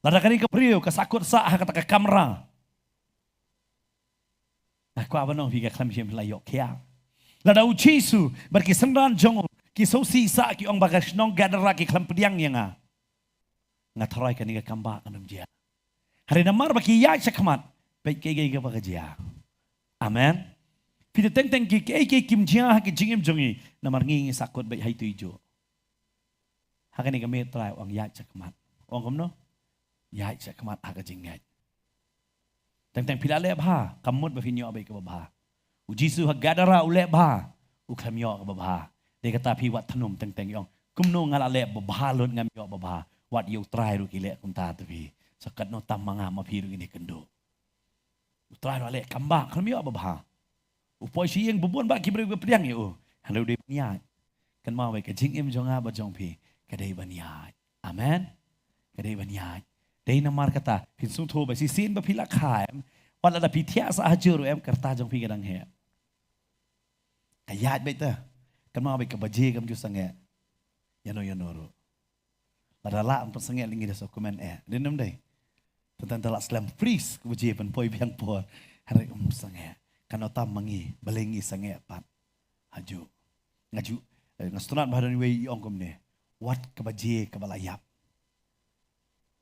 Lada kane ka briew ka sakut sah ha kata ka kamra. Nga kwah ban ong phi ka khlem shim phi la ïoh khiah. Lada u Jisu bad ki synran jong u ki sngewsih sah, ki ong ba ka shnong Gadara ki khlem pdiang ïa nga. Nga tharai kane ka kambah kan ym jia. Hynrei namar ba ki ïaid shakhmat, peit kaei kaei kaba ka jia. Amen. Phi te teng teng ki kaei kaei kim jia ha ki jingim jong ngi. Namar ngi ngi sakut beit ha itu i juh. Ha kane ka miet Trai u ong ïaid shakhmat. U ong kumno? Ïaid shakhmat ha ka jingngeit. Teng teng phi la leh bha, kam mut ba phin ïoh beit kaba bha. U Jisu ha Gadara u leh bha, u khlem ïoh kaba bha. Dei kata phi wat thnum teng teng ong, kumno nga la leh ba bha lut ngam ïoh ba bha. Wat ïa u Trai ruh ki leh kumta te phi. Sa katno tam ma nga ma phi ruh ngin ïakynduh. U Trai ruh u leh kambah khlem ïoh ba bha. U poi sha ïing, bun bun ba ki briew ki pdiang ïa u. Hynrei u dei ban ïaid. Kynmaw beit ka jingim jong nga bad jong phi ka dei ban ïaid. Amen. Ka dei ban ïaid. Dei namar kata phin sngewthuh ba shisien ba phi la kha em, wat lada phi thiah sah hajuh ruh em, ka rta jong phi ka dang heh. Ka ïaid beit te. Kynmaw beit ka baje kam ju sangeh ïano ïano ruh. Lada lah ban pynsangeh lyngngi da sah kumne eh. Dei ne ym dei? Tang tang te lah slem freeze ka baje ban poi biang por. Hynrei ym sangeh. Kan ym tam ma ngi, balei ngi sangeh pat. Hajuh. Nga ju, eh, nga sngewtynnat ba ha don iwei i ong kumne. Wat ka baje kaba la ïap.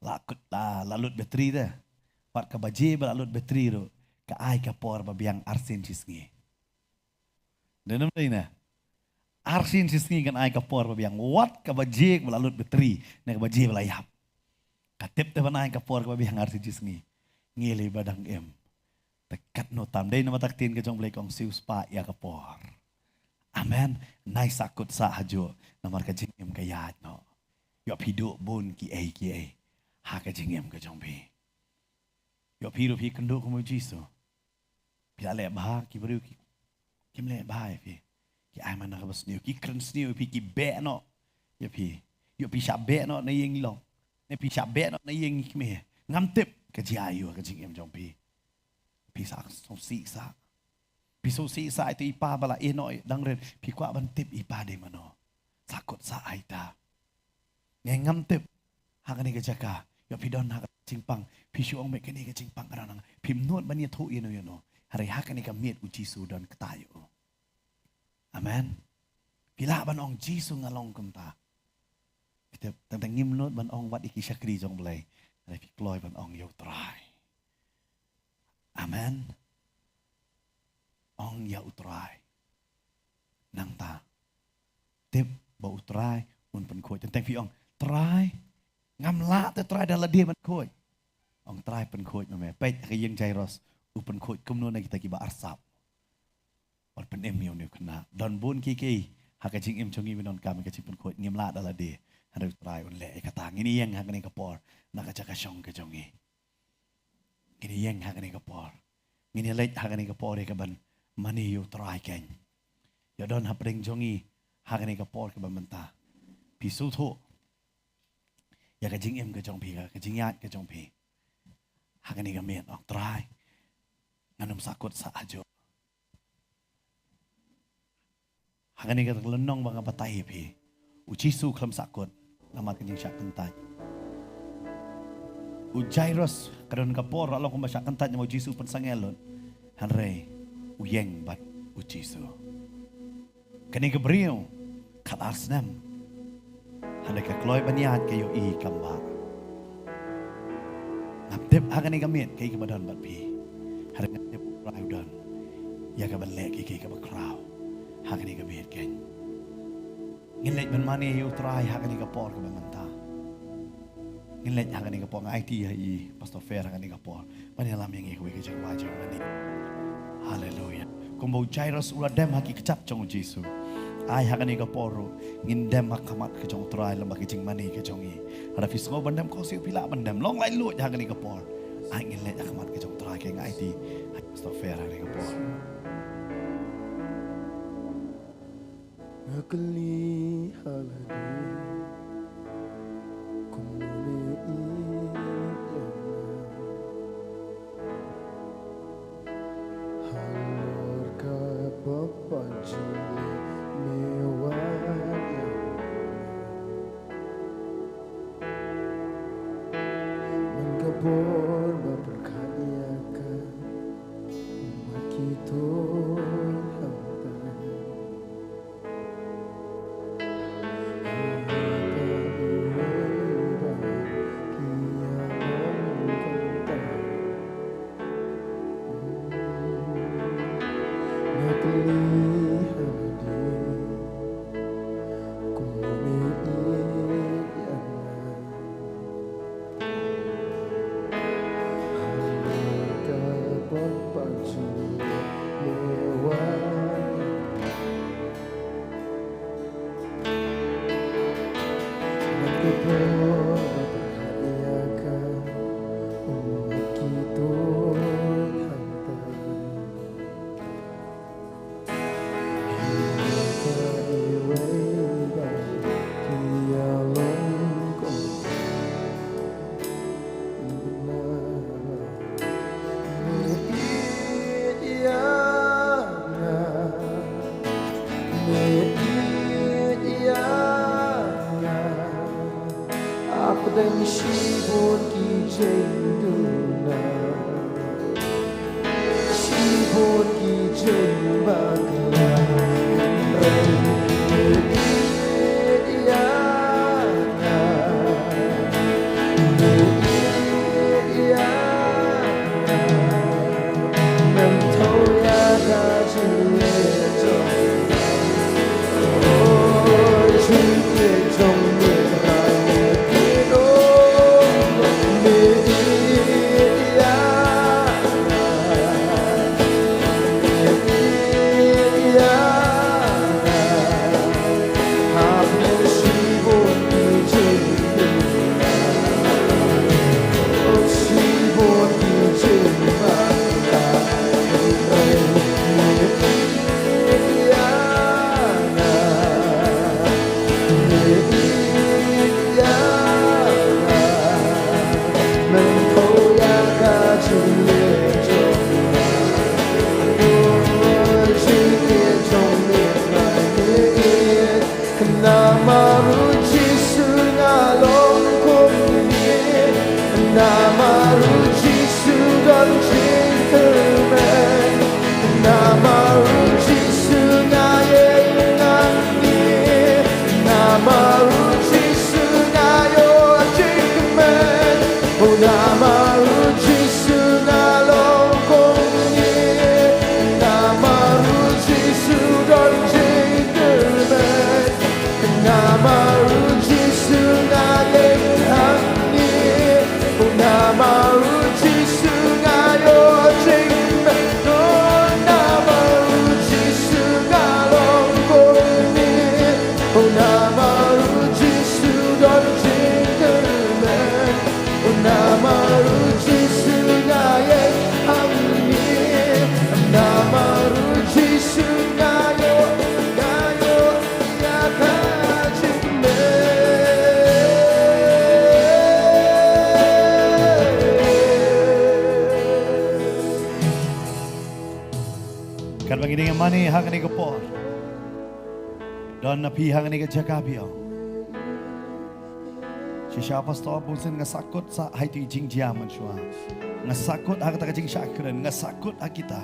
La kut, la, la lut battery te. Wat ka baje ba la lut battery ruh, ka ai ka por ba biang arsien shisngi. Dei ne ym dei ne? Arsien shisngi kan ai ka por ba biang. Wat ka baje ba la lut battery, ne ka baje ba la ïap. Ka tip te ban ai ka por ba biang arsien shisngi. Ngi lei ba dang im. Te katno tam, dei namar ka ktien ka jong U Blei ka ong, siew spah ïa ka por. Amen. Nai sakut sah hajuh, namar ka jingim ka ïaid noh. Ïoh phi duh bun kiei kiei ha ka jingim ka jong phi. Ïoh phi ruh phi kynduh kum u Jisu. Phi la leh bha, ki briew ki, kim leh bha ïa phi. Ki ai man na kaba sniew, ki kren sniew ïa phi, ki beh noh ïa phi. Ïoh phi shah beh noh na ïing lok, ne phi shah beh noh na ïing kmie. Ngam tip ka jia aïu ha ka jingim jong phi. Phi sa sngewsih sah. Phi sngewsih sah ïa uto i pa ba la ïeh noh dang rit. Phi kwah ban tip i pa dei mano. Sakut sah ïa uta. Ngi ngam tip ha kane ka jaka. Ïoh phi don ha ka jingpang. Phi shu ong beit kane ka jingpang ka don ha nga. Phim nud ban ïathuh ïano ïano. Hynrei ha kane ka miet u Jisu don kata ïa u. Amen. Phi lah ban ong Jisu nga long kumta. Phi tip, tang tang ngim nud ban ong wat ïa ki shakri jong U Blei. Hynrei phi kloi ban ong ïa u Trai. Amen. Ong ïa u Trai. Nangta tip ba u Trai un pynkhuid. Teng teng phi ong, Trai, ngam lah te Trai da lade ban khuid. Ong, Trai pynkhuid ma me. Peit ha ka ïing Jairus, u pynkhuid kumno na kita kiba arsap. Wat pynim ïa une u khynnah. Don bun kiei kiei ha ka jingim jong ngi ba donkam ka jingpynkhuid, ngim lah da lade. Hynrei u Trai un leh ïa kata. Ngin ïeng ha kane ka por na ka jaka shong ka jong ngi. Ngin ïeng ha kane ka por. Ngin ïaleit ha kane ka por ïa kaban mane ïa u Trai keiñ. ïoh don hapdeng jong ngi ha kane ka por kaba mynta. Phi sngewthuh ïa ka jingim ka jong phi, ka jingïaid ka jong phi ha kane ka miet, ong Trai, ngan ym sahkut sah hajuh. Ha kane ka lynnong ba nga batai ïa phi, u Jisu u khlem sahkut namar ka jingshah kyntait. U Jairus ka don ka por la long kumba shah kyntait namar u Jisu u pynsangeh lut. Hynrei u ïeng bad u Jisu. Kane ka briew khatar snem, hynrei ka kloi ban ïaid ka ïohi kam bah. Ngam tip ha kane ka miet kaei kaba don bad phi, hynrei nga tip u Trai u don ïa kaban leh kiei kiei kaba khraw ha kane ka miet keiñ. Ngin leit ban mane ïa u Trai ha kane ka por kaba mynta. Ngin leit ha kane ka por, nga aiti ïa i Pastor Fer ha kane ka por ban ïalam ïa ngi kawei ka jingwai jingmane. Haleluya. Kumba u Jairus u la dem ha ki kjat jong u Jisu, ai ha kane ka por ruh ngin dem ha khmat ka jong u Trai lem bad ka jingmane ka jong ngi. Lada phi sngew ban dem, khohsiew phi lah ban dem, long laitluid ha kane ka por. Ai ngin leit ha khmat ka jong u Trai, ka nga aiti ha i Pastor Fer ha kane ka por. Nga kylli ha lade, kumno me ïeit ïa nga. Halor ka bok ba jong me wan ïa nga. Man ka bor ba pyrkhat ïa ka, ma ki tuid hangta. Hapdeng shibun ki jingduna, shibun ki jingbakla, hynrei me ïeit ïa nga, me ïeit ïa nga. Myntoi ïa ka jingïeit jong nga. Namar u Jisu nga long kumne, namar u Jisu don jingkyrmen, namar u Jisu nga ïeng hangne, namar u Jisu nga ïoh jingkmen. Oh, namar u Jisu nga long kumne, namar u Jisu don jingkyrmen. Namar u Jisu nga ïeng hangne. Oh, namar u Jisu nga ïoh jingkmen. Oh, namar u Jisu nga long kumne. Oh, namar u Jisu don jingkyrmen. Oh, namar u Jisu nga ïeng hangne. Namar u Jisu nga ïoh Ani ha kane ka por. Don na phi ha kane ka jaka phi ong. Shisha pastor bun sien nga sakut sa ha iti jingjia mynshuwa. Nga sakut ha kata ka jingshakren, nga sakut ha kita.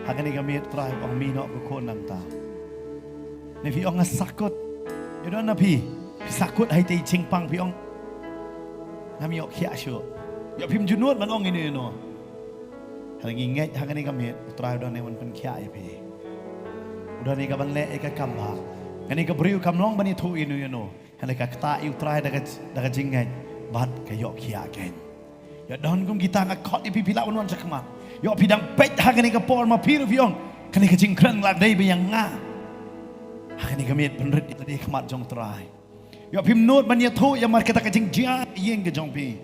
Ha kane ka miet Trai ong mi noh ka khun nangta. Ne phi ong nga sakut. Ïa don na phi. Phi sakut ha iti jingpang phi ong. Ngam ïoh khiah shuh. Ïoh phim ju nud ban ong ino ino. Hynrei ngi ngeit ha kane ka miet, U Trai u don ne ban pynkhiah ïa phi. U don ne ka ban leh ïa ka kam ba. Kane ka briew kam long ban ïathuh ïano ïano. Hynrei ka ktah ïa U Trai da ka, da ka jingngeit bad ka ïoh khiah kein. Ïa don kum kita nga khot ïa phi phi lah ban wan sha khmat. Ïoh phi dang peit ha kane ka por ma phi ruh phi ong. Kane ka jingkren la dei ba ïa nga. Ha kane ka miet pynrit ïa lade khmat jong U Trai. Ïoh phim nud ban ïathuh ïa mar kata ka jingjia ïing ka jong phi.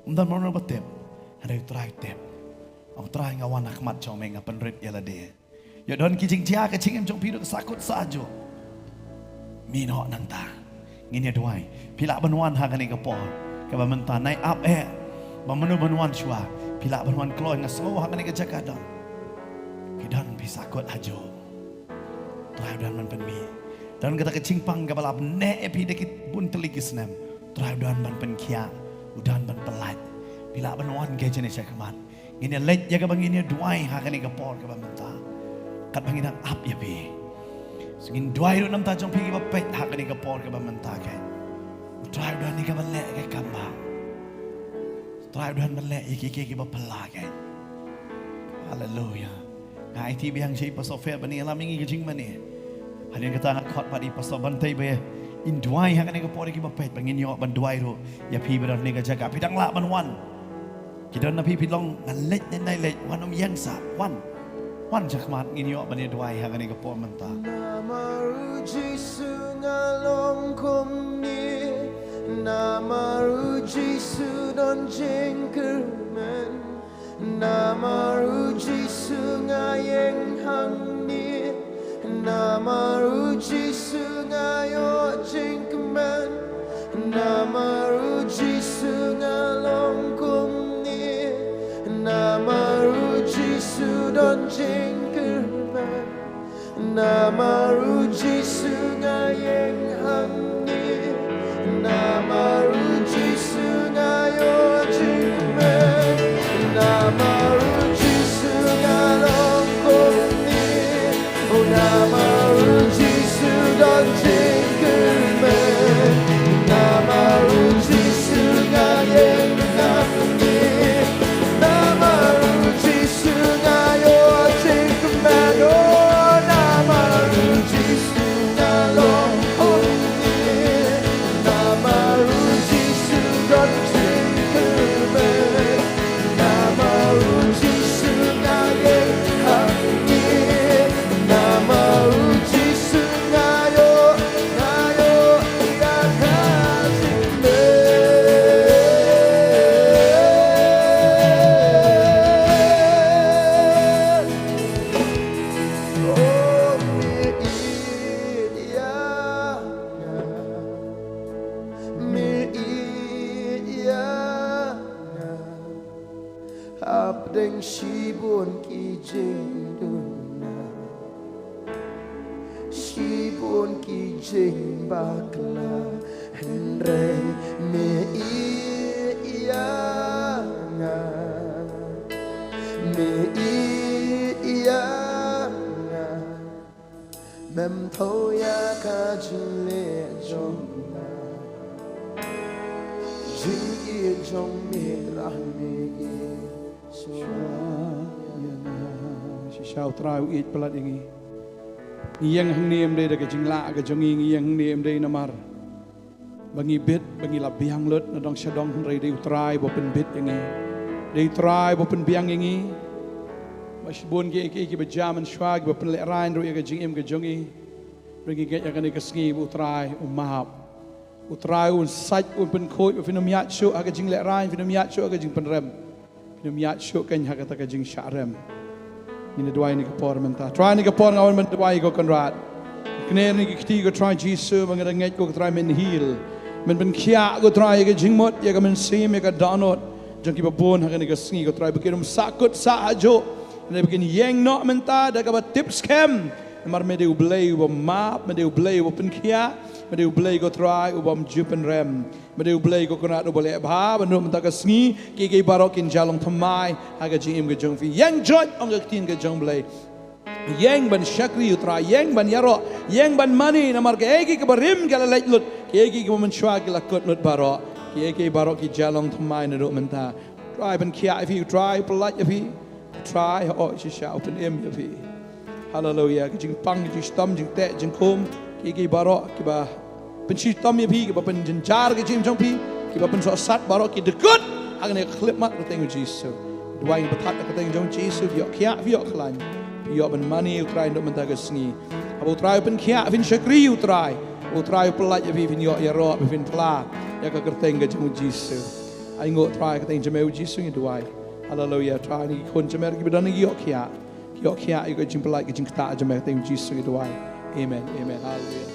Ym don mano ba tip. Hynrei U Trai u tip. Ong Trai nga wan ha khmat jong me nga pynrit ïa lade. Ïa don ki jingjia ka jingim jong phi ruh ka sakut sa ju. Mi noh nangta. Ngin ïa duwai. Phi lah ban wan ha kane ka por. Kaba mynta nai ap eh. Ba mano ban wan shuwa. Phi lah ban wan kloi nga sngew ha kane ka jaka don. Phi don phi sakut ha ju. Trai u don ban pynmih. Don kata ka jingpang kaba la bneh ïa phi da ki bun tylli ki snem. Trai u don ban pynkhiah. U don ban pyllait. Phi lah ban wan ka jingïakhmat. Ngin ïa leit ïa kaba ngin ïa duwai ha kane ka por kaba mynta. Katba ngin nang ap ïa phi. So ngin duwai ruh namar jong phi kiba peit ha kane ka por kaba mynta ka. U Trai u don ïa kaba leh ïa ka kam ba. Trai u don ban leh ïa ki ki kiba phylla ka. Haleluya. Nga aiti biang shi pastor Fair ban ïalam ïa ngi ka jingmane. Hadien kata nga khot pat i pastor Bantei ba ïa in duwai ha kane ka por ïa kiba peit ba ngin ïoh ban duwai ruh ïa phi ba don ne ka jaka phi dang lah ban wan. Ki don na phi phi long nga leit ne nai leit wan ym ïeng sa wan. Wan sha khmat ngin ïoh ban ïa duwai ha kane ka por mynta. Namar u Jisu nga long kumne. Namar u Jisu don jingkyrmen. Namar u Jisu nga ïeng hangne. Namar u Jisu nga ïoh jingkmen. Namar u Jisu nga long kumne. Namar u Jisu don jingkyrmen. Namar u Jisu nga ïeng hangne. Namar u Jisu nga ïoh jingkmen. Namar u Jisu nga long kumne. Oh, namar u Jisu don jingkyrmen. Namar u Jisu nga ïeng hangne. Namar u Jisu nga ïoh jingkmen. Oh, namar u Jisu nga long kumne. Namar u Jisu don jingkyrmen. Namar u Jisu nga ïeng hangne. Namar u Jisu nga ïoh, nga ïoh ïa ka jingkmen. Oh, me ïeit ïa nga. Me ïeit ïa nga. Hapdeng shibun ki jingduna, shibun ki jingbakla, hynrei me ïeit ïa nga, me ïeit ïa nga. Mem thaw ïa ka jingleh jong nga. Jingïeit jong me la me ïeit shuwa ïa nga. Shisha U Trai u ïeit palat ïa ngi. Ngi ïeng hangne ym dei da ka jinglah ka jong ngi, ngi ïeng hangne ym dei namar ba ngi bit, ba ngi la biang lut na dong sha dong, hynrei dei U Trai ba pynbit ïa ngi. Dei U Trai ba pynbiang ïa ngi. Ba shibun kiei kiei kiba jia mynshuwa kiba pynlehraiñ ruh ïa ka jingim ka jong ngi. Hynrei ngi ngeit ïa kane ka sngi ba U Trai u map. U Trai un sait, un pynkhuid, ba phin ym ïaid shuh ha ka jinglehraiñ, phin ym ïaid shuh ha ka jingpynrem. Phin ym ïaid shuh kein ha kata ka jingshah rem. Ngin ïa duwai ha kane ka por mynta. Trai, ha kane ka por nga wan ban duwai ko Kynrad. Kner ïa ngi ki kti ko Trai Jisu, ba nga da ngeit ko Trai men heal. Men pynkhiah ko Trai ïa ka jingmut, ïa ka mynsiem, ïa ka dohnud jong kiba bun ha kane ka sngi ko Trai, ba kin ym sahkut sah hajuh. Lane ba kin ïeng noh mynta da kaba tip skhem. Namar me dei U Blei uba map, me dei U Blei uba pynkhiah, me dei U Blei ko Trai ubym ju pynrem. Me dei U Blei ko Kynrad uba leh bha, ba naduh mynta ka sngi kiei kiei baroh kin jia long thymmai ha ka jingim ka jong phi. Ïeng joit, ong ka ktien ka jong U Blei. Ïeng ban shakri U Trai, ïeng ban ïaroh, ïeng ban mane, namar kaei kaei kaba rim ka la leit lut, kaei kaei kaba mynshuwa ki la kut lut baroh. Kaei kaei baroh ki jia long thymmai naduh mynta. Trai pynkhiah ïa phi, Trai pyllait ïa phi. Trai haoid shisha u pynim ïa phi. Haleluia. Ki jingpang, ki jingshitom, jingteh, jingkhum, kiei kiei baroh kiba pynshitom ïa phi, kiba pynjynjar ka jingim jong phi, kiba pynsohsat baroh ki dkut ha kane ka khyllipmat ka kyrteng U Jisu. Duwai ngi pynthat ha ka kyrteng jong U Jisu, phi ïoh khiah, phi ïoh khlaiñ, phi ïoh ban mane U Trai naduh mynta ka sngi. Haba U Trai u pynkhiah, phin shakri U Trai. Haba U Trai u pyllait ïa phi, phin ïoh ïaroh, phin phla ïa ka kyrteng ka jong U Jisu. Ai nguh Trai ha ka kyrteng jong me U Jisu ngi duwai. Haleluia. Trai, ngi ki khun ki kmie kiba don ngi ïoh khiah, ïoh khiah ïa ka jingpyllait, ka jingktah jong me ha ka kyrteng U Jisu ngi duwai. Amen. Amen. Haleluia.